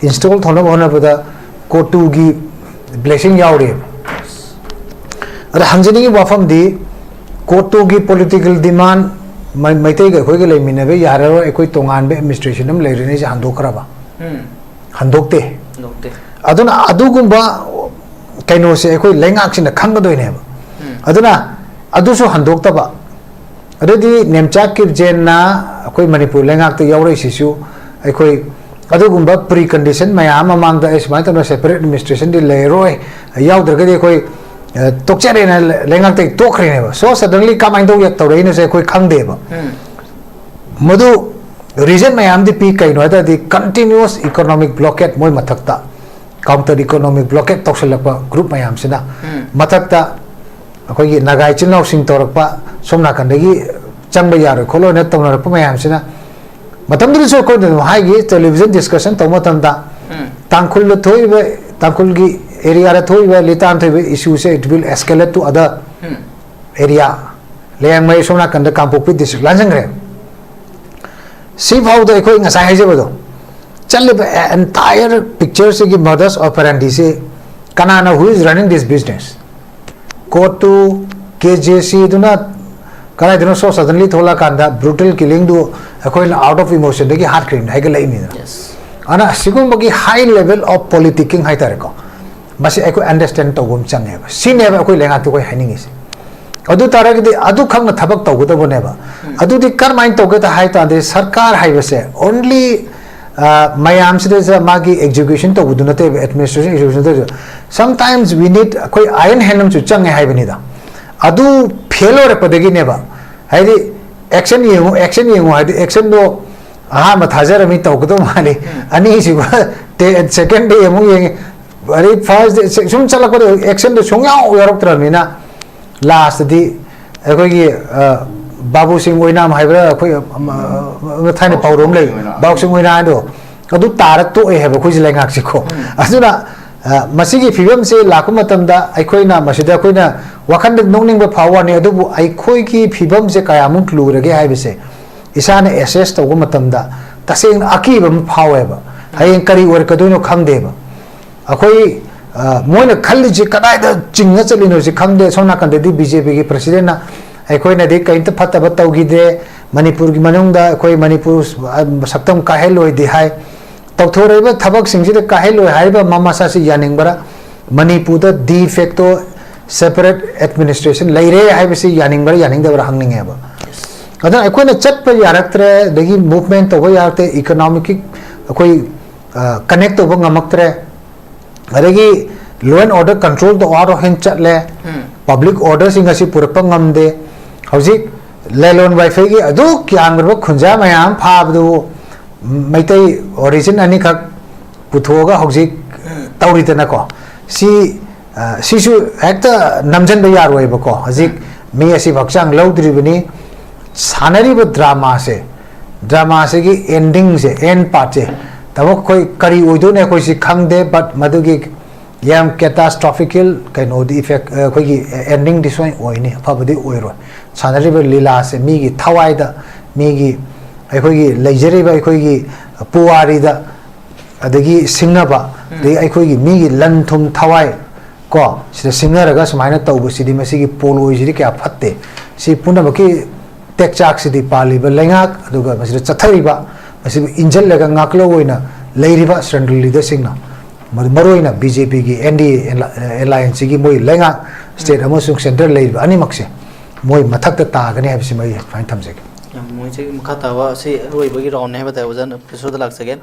ꯏꯟꯁꯇꯣꯜ ꯇꯧꯅꯕ ꯍꯣꯠꯅꯕꯗ ꯀꯣꯇꯨꯒꯤ ꯕ꯭ꯂꯦꯁꯤꯡ ꯌꯥꯎꯔꯤꯕ꯫ ꯑꯗ ꯍꯪꯖꯅꯤꯡꯉꯤꯕ ꯋꯥꯐꯝꯗꯤ, ꯀꯣꯇꯨꯒꯤ ꯄꯣꯂꯤꯇꯤꯀꯦꯜ ꯗꯤꯃꯥꯟ, ꯃꯩ-, ꯃꯩꯇꯩꯒ ꯑꯩꯈꯣꯏꯒ ꯂꯩꯃꯤꯟꯅꯕ ꯌꯥꯔꯔꯣꯏ, ꯑꯩꯈꯣꯏ ꯇꯣꯉꯥꯟꯕ ꯑꯦꯗꯃꯤꯅꯤꯁꯇ꯭ꯔꯦꯁꯟ ꯑꯃ ꯂꯩꯔꯅꯤ, ꯁꯤ ꯍꯟꯗꯣꯛꯈ꯭ꯔꯕ? ꯎꯝ꯫ ꯍꯟꯗꯣꯛꯇꯦ꯫ ꯍꯟꯗꯣꯛꯇꯦ꯫ ꯑꯗꯨꯅ ꯑꯗꯨꯒꯨꯝꯕ ꯀꯩꯅꯣꯁꯦ ꯑꯩꯈꯣꯏ ꯂꯩꯉꯥꯛꯁꯤꯅ ꯈꯪꯒꯗꯣꯏꯅꯦꯕ꯫ ꯎꯝ꯫ ꯑꯗꯨꯅ ꯑꯗꯨꯁꯨ ꯍꯟꯗꯣꯛꯇꯕ꯫ ꯑꯗꯨꯗꯤ ꯅꯦꯝꯆꯥ ꯀꯤꯞꯖꯦꯟꯅ ꯑꯩꯈꯣꯏ ꯃꯅꯤꯄꯨꯔ ꯂꯩꯉꯥꯛꯇ ꯌꯥꯎꯔꯛꯏꯁꯤꯁꯨ ꯑꯩꯈꯣꯏ ꯑꯗꯨꯒꯨꯝꯕ ꯄ꯭ꯔꯤ ꯀꯟꯗꯤꯁꯟ ꯃꯌꯥꯝ ꯃꯃꯥꯡꯗ ꯑꯩ ꯁꯨꯃꯥꯏꯅ ꯇꯧꯅ ꯁꯦꯄꯔꯦꯠ ꯑꯦꯗꯃꯤꯅꯤꯁꯇ꯭ꯔꯦꯁꯟꯗꯤ ꯂꯩꯔꯣꯏ, ꯌꯥꯎꯗ꯭ꯔꯒꯗꯤ ꯑꯩꯈꯣꯏ, ꯑ, ꯇꯣꯛꯆꯔꯦꯅ ꯂꯩꯉꯥꯛꯇꯒꯤ ꯇꯣꯛꯈ꯭ꯔꯤꯅꯦꯕ꯫ So suddenly ꯀꯃꯥꯏꯅ ꯇꯧ-, ꯇꯧꯔꯛꯏꯅꯣꯁꯦ ꯑꯩꯈꯣꯏ ꯈꯪꯗꯦꯕ꯫ ꯎꯝ꯫ ꯃꯗꯨ ꯔꯤꯖꯟ ꯃꯌꯥꯝꯗꯤ ꯄꯤ꯫ ꯀꯩꯅꯣ ꯍꯥꯏ ꯇꯥꯔꯗꯤ, continuous economic blockade ꯃꯣꯏ ꯃꯊꯛꯇ, counter economic blockade ꯇꯧꯁꯜꯂꯛꯄ ꯒ꯭ꯔꯨꯞ ꯃꯌꯥꯝꯁꯤꯅ ꯎꯝ꯫ ꯃꯊꯛꯇ ꯑꯩꯈꯣꯏꯒꯤ ꯅꯥꯒꯥ ꯏꯆꯤꯜ ꯏꯅꯥꯎꯁꯤꯡ ꯇꯧꯔꯛꯄ, ꯁꯣꯝ ꯅꯥꯀꯟꯗꯒꯤ ꯆꯪꯕ ꯌꯥꯔꯣꯏ ꯈꯣꯠꯂꯣꯏꯅ ꯇꯧꯅꯔꯛꯄ ꯃꯌꯥꯝꯁꯤꯅ, ꯃꯇꯝꯗꯨꯗꯁꯨ ꯑꯩꯈꯣꯏꯅ ꯑꯗꯨꯝ ꯍꯥꯏꯈꯤ, ꯇꯦꯂꯤꯚꯤꯖꯟ ꯗꯤꯁꯀꯁꯟ ꯇꯧꯕ ꯃꯇꯝꯗ, ꯎꯝ꯫ ꯇꯥꯡꯈꯨꯜꯗ ꯊꯣꯛꯏꯕ, ꯇꯥꯡꯈꯨꯜꯒꯤ ꯑꯦꯔꯤꯌꯥꯗ ꯊꯣꯛꯏꯕ, ꯂꯤꯇꯥꯟ ꯊꯣꯛꯏꯕ ꯏꯁꯨꯁꯦ, it will escalate to other um. Area, ꯂꯩꯌꯥꯡꯃꯩ ꯁꯣꯝ ꯅꯥꯀꯟꯗ ꯀꯥꯡꯄꯣꯛꯄꯤ ꯗꯤꯁꯇ꯭ꯔꯤꯛ ꯂꯥꯟꯖꯟꯈ꯭ꯔꯦ꯫ ꯁꯤꯐꯥꯎꯗ ꯑꯩꯈꯣꯏ ꯉꯁꯥꯏ ꯍꯥꯏꯖꯕꯗꯣ, ꯆꯠꯂꯤꯕ entire picture ꯁꯤꯒꯤ modus operandi ꯁꯤ ꯀꯅꯥꯅ, who is running this business? ꯀꯣꯇꯨ, ꯀꯦ ꯖꯦ ꯁꯤꯗꯨꯅ ꯀꯗꯥꯏꯗꯅꯣ so suddenly ꯊꯣꯛꯂꯛꯑꯀꯥꯟꯗ brutal killing ꯗꯨ ꯑꯩꯈꯣꯏꯅ out of emotion ꯗꯒꯤ ꯍꯥꯠꯈ꯭ꯔꯤꯕꯅꯤ, ꯍꯥꯏꯒꯠꯂꯛꯏꯅꯤꯗꯅ꯫ Yes. ꯑꯗꯨꯅ ꯑꯁꯤꯒꯨꯝꯕꯒꯤ high level of politicking ꯍꯥꯏꯇꯥꯔꯦꯀꯣ, ꯃꯁꯤ ꯑꯩꯈꯣꯏ understand ꯇꯧꯕ ꯑꯃ ꯆꯪꯉꯦꯕ꯫ ꯁꯤꯅꯦꯕ ꯑꯩꯈꯣꯏ ꯂꯩꯉꯥꯛꯇ ꯑꯩꯈꯣꯏ ꯍꯥꯏꯅꯤꯡꯉꯤꯁꯦ꯫ ꯑꯗꯨ ꯇꯥꯔꯒꯗꯤ ꯑꯗꯨꯈꯛꯅ ꯊꯕꯛ ꯇꯧꯒꯗꯕꯅꯦꯕ꯫ ꯎꯝ꯫ ꯑꯗꯨꯗꯤ ꯀꯔꯝꯍꯥꯏꯅ ꯇꯧꯒꯦꯗ ꯍꯥꯏ ꯇꯥꯔꯗꯤ, ꯁꯔꯀꯥꯔ ꯍꯥꯏꯕꯁꯦ only, ꯑ, ꯃꯌꯥꯝꯁꯤꯗꯩꯁꯤꯗ ꯃꯥꯒꯤ execution ꯇꯧꯕꯗꯨ ꯅꯠꯇꯦꯕ, administration execution ꯇꯧꯕꯗꯨ꯫ Sometimes we need, ꯑꯩꯈꯣꯏ iron hand ꯑꯃꯁꯨ ꯆꯪꯉꯦ ꯍꯥꯏꯕꯅꯤꯗ꯫ ꯑꯗꯨ ꯐꯦꯜ ꯑꯣꯏꯔꯛꯄꯗꯒꯤꯅꯦꯕ꯫ ꯍꯥꯏꯗꯤ, action ꯌꯦꯡꯉꯨ, action ꯌꯦꯡꯉꯨ ꯍꯥꯏꯗꯤ, action ꯗꯣ ꯑꯍꯥꯟꯕ ꯊꯥꯖꯔꯝꯃꯤ, ꯇꯧꯒꯗꯧ ꯃꯥꯜꯂꯤ, ꯎꯝ꯫ ꯑꯅꯤꯁꯨꯕ, ꯇꯦ-, second day ꯑꯃꯨꯛ ꯌꯦꯡꯉꯤ, ꯑꯗꯩ first day ꯁꯨꯝ ꯆꯠꯂꯛꯄꯗ action ꯗꯣ ꯁꯨꯡꯌꯥꯎ ꯌꯥꯎꯔꯛꯇ꯭ꯔꯕꯅꯤꯅ, last ꯇꯗꯤ ꯑꯩꯈꯣꯏꯒꯤ, ꯑ, ꯕꯥꯕꯨꯁꯤꯡ ꯑꯣꯏꯅꯥꯝ ꯍꯥꯏꯕ꯭ꯔꯥ, ꯑꯩꯈꯣꯏ, ꯑꯃ, ꯑꯃ ꯊꯥꯏꯅ ꯄꯥꯎꯔꯧ ꯑꯃ ꯂꯩ, ꯕꯥꯕꯨꯁꯤꯡ ꯑꯣꯏꯅꯥꯝ ꯍꯥꯏꯗꯣ, ꯑꯗꯨ ꯇꯥꯔ ꯇꯣꯛꯑꯦ ꯍꯥꯏꯕ ꯑꯩꯈꯣꯏꯁꯦ ꯂꯩꯉꯥꯛꯁꯦꯀꯣ꯫ ꯑꯗꯨꯅ, ꯑ, ꯃꯁꯤꯒꯤ ꯐꯤꯕꯝꯁꯦ ꯂꯥꯛꯄ ꯃꯇꯝꯗ ꯑꯩꯈꯣꯏꯅ ꯃꯁꯤꯗ ꯑꯩꯈꯣꯏꯅ ꯋꯥꯈꯜꯗ ꯅꯣꯛꯅꯤꯡꯕ ꯐꯥꯎꯕ ꯋꯥꯅꯤ, ꯑꯗꯨꯕꯨ ꯑꯩꯈꯣꯏꯒꯤ ꯐꯤꯕꯝꯁꯦ ꯀꯌꯥꯃꯨꯛ ꯂꯨꯔꯒꯦ ꯍꯥꯏꯕꯁꯦ ꯏꯁꯥꯅ assess ꯇꯧꯕ ꯃꯇꯝꯗ ꯇꯁꯦꯡꯅ ꯑꯀꯤꯕ ꯑꯃ ꯐꯥꯎꯋꯦꯕ꯫ ꯍꯌꯦꯡ ꯀꯔꯤ ꯑꯣꯏꯔꯛꯀꯗꯣꯏꯅꯣ ꯈꯪꯗꯦꯕ꯫ ꯑꯩꯈꯣꯏ, ꯑ, ꯃꯣꯏꯅ ꯈꯜꯂꯤꯁꯤ ꯀꯗꯥꯏꯗ ꯆꯤꯡꯉ ꯆꯠꯂꯤꯅꯣꯁꯤ ꯈꯪꯗꯦ꯫ ꯁꯣꯝ ꯅꯥꯀꯟꯗꯗꯤ BJP ꯒꯤ president ꯅ ꯑꯩꯈꯣꯏꯅꯗꯤ ꯀꯔꯤꯝꯇ ꯐꯠꯇꯕ ꯇꯧꯈꯤꯗꯦ, ꯃꯅꯤꯄꯨꯔꯒꯤ ꯃꯅꯨꯡꯗ ꯑꯩꯈꯣꯏ ꯃꯅꯤꯄꯨꯔ, ꯑ, ꯁꯛꯇꯝ ꯀꯥꯏꯍꯜꯂꯣꯏꯗꯦ ꯍꯥꯏ꯫ ꯇꯧꯊꯣꯔꯛꯏꯕ ꯊꯕꯛꯁꯤꯡꯁꯤꯗ ꯀꯥꯏꯍꯜꯂꯣꯏ ꯍꯥꯏꯔꯤꯕ ꯃꯃꯥ ꯃꯁꯥꯁꯤ ꯌꯥꯅꯤꯡꯕꯔꯥ? ꯃꯅꯤꯄꯨꯔꯗ de facto separate administration ꯂꯩꯔꯦ ꯍꯥꯏꯕꯁꯤ ꯌꯥꯅꯤꯡꯕꯔꯥ ꯌꯥꯅꯤꯡꯗꯕꯔꯥ ꯍꯪꯅꯤꯡꯉꯦꯕ꯫ ꯑꯗꯨꯅ ꯑꯩꯈꯣꯏꯅ ꯆꯠꯄ ꯌꯥꯔꯛꯇ꯭ꯔꯦ, ꯑꯗꯒꯤ movement ꯇꯧꯕ ꯌꯥꯔꯛꯇ꯭ꯔꯦ, economic ꯀꯤ ꯑꯩꯈꯣꯏ, ꯑ, connect ꯇꯧꯕ ꯉꯝꯃꯛꯇ꯭ꯔꯦ, ꯑꯗꯒꯤ law and order control the out of hand ꯆꯠꯂꯦ, ꯎꯝ꯫ Public order ꯁꯤꯡ ꯑꯁꯤ ꯄꯨꯔꯛꯄ ꯉꯝꯗꯦ꯫ ꯍꯧꯖꯤꯛ ꯂꯦꯂꯣꯟ ꯋꯥꯏꯐꯩꯒꯤ ꯑꯗꯨꯛ ꯌꯥꯝꯈ꯭ꯔꯕ ꯈꯨꯟꯖꯥ ꯃꯌꯥꯝ ꯐꯥꯕꯗꯨ ꯃꯩꯇꯩ origin ꯑꯅꯤꯈꯛ ꯄꯨꯊꯣꯛꯑꯒ ꯍꯧꯖꯤꯛ ꯇꯧꯔꯤꯗꯅꯀꯣ꯫ ꯁꯤ, ꯑ, ꯁꯤꯁꯨ ꯍꯦꯛꯇ ꯅꯝꯖꯟꯕ ꯌꯥꯔꯣꯏꯕꯀꯣ꯫ ꯍꯧꯖꯤꯛ ꯃꯤ ꯑꯁꯤꯕꯨ ꯍꯛꯆꯥꯡ ꯂꯧꯗ꯭ꯔꯤꯕꯅꯤ꯫ ꯁꯥꯟꯅꯔꯤꯕ drama ꯁꯦ, drama ꯁꯤꯒꯤ ending ꯁꯦ, end part ꯁꯦ, ꯊꯕꯛ ꯑꯩꯈꯣꯏ ꯀꯔꯤ ꯑꯣꯏꯗꯣꯏꯅꯣ ꯑꯩꯈꯣꯏ ꯁꯤ ꯈꯪꯗꯦ, but ꯃꯗꯨꯒꯤ ꯌꯥꯝ catastrophical ꯀꯩꯅꯣꯗꯤ effect, ꯑ, ꯑꯩꯈꯣꯏꯒꯤ ending ꯗꯤ ꯁꯣꯏ ꯑꯣꯏꯅꯤ, ꯑꯐꯕꯗꯤ ꯑꯣꯏꯔꯣꯏ꯫ ꯁꯥꯟꯅꯔꯤꯕ ꯂꯤꯂꯥꯁꯦ ꯃꯤꯒꯤ ꯊꯋꯥꯏꯗ, ꯃꯤꯒꯤ, ꯑꯩꯈꯣꯏꯒꯤ ꯂꯩꯖꯔꯤꯕ ꯑꯩꯈꯣꯏꯒꯤ ꯄꯨꯋꯥꯔꯤꯗ, ꯑꯗꯒꯤ ꯁꯤꯡꯅꯕ, ꯎꯝ꯫ ꯑꯗꯒꯤ ꯑꯩꯈꯣꯏꯒꯤ ꯃꯤꯒꯤ ꯂꯟ ꯊꯨꯝ ꯊꯋꯥꯏ ꯀꯣ, ꯁꯤꯗ ꯁꯤꯡꯅꯔꯒ ꯁꯨꯃꯥꯏꯅ ꯇꯧꯕꯁꯤꯗꯤ, ꯃꯁꯤꯒꯤ ꯄꯣꯠꯂꯣꯏꯁꯤꯗꯤ ꯀꯌꯥ ꯐꯠꯇꯦ꯫ ꯁꯤ ꯄꯨꯝꯅꯃꯛꯀꯤ ꯇꯦꯛꯆꯥꯛꯁꯤꯗꯤ ꯄꯥꯜꯂꯤꯕ ꯂꯩꯉꯥꯛ, ꯑꯗꯨꯒ ꯃꯁꯤꯗ ꯆꯠꯊꯔꯤꯕ, ꯃꯁꯤꯕꯨ ꯏꯟꯖꯜꯂꯒ ꯉꯥꯛꯂꯧ ꯑꯣꯏꯅ ꯂꯩꯔꯤꯕ central leader ꯁꯤꯡꯅ, ꯃꯔꯨ-, ꯃꯔꯨꯑꯣꯏꯅ BJP ꯒꯤ NDA alli-, alliance ꯁꯤꯒꯤ ꯃꯣꯏ ꯂꯩꯉꯥꯛ, state ꯑꯃꯁꯨꯡ central ꯂꯩꯔꯤꯕ ꯑꯅꯤꯃꯛꯁꯦ ꯃꯣꯏ ꯃꯊꯛꯇ ꯇꯥꯒꯅꯤ ꯍꯥꯏꯕꯁꯤꯃ ꯑꯩ ꯁꯨꯃꯥꯏꯅ ꯊꯝꯖꯒꯦ꯫ ꯌꯥꯝ ꯅꯨꯡꯉꯥꯏꯖꯩ꯫ ꯃꯈꯥ ꯇꯥꯕ ꯑꯁꯤ ꯑꯔꯣꯏꯕꯒꯤ round ꯅꯦ ꯍꯥꯏꯕ ꯇꯥꯔꯦ꯫ ꯑꯣꯖꯥ ꯄ꯭ꯔꯣꯐꯦꯁꯔꯗ ꯂꯥꯛꯆꯒꯦ꯫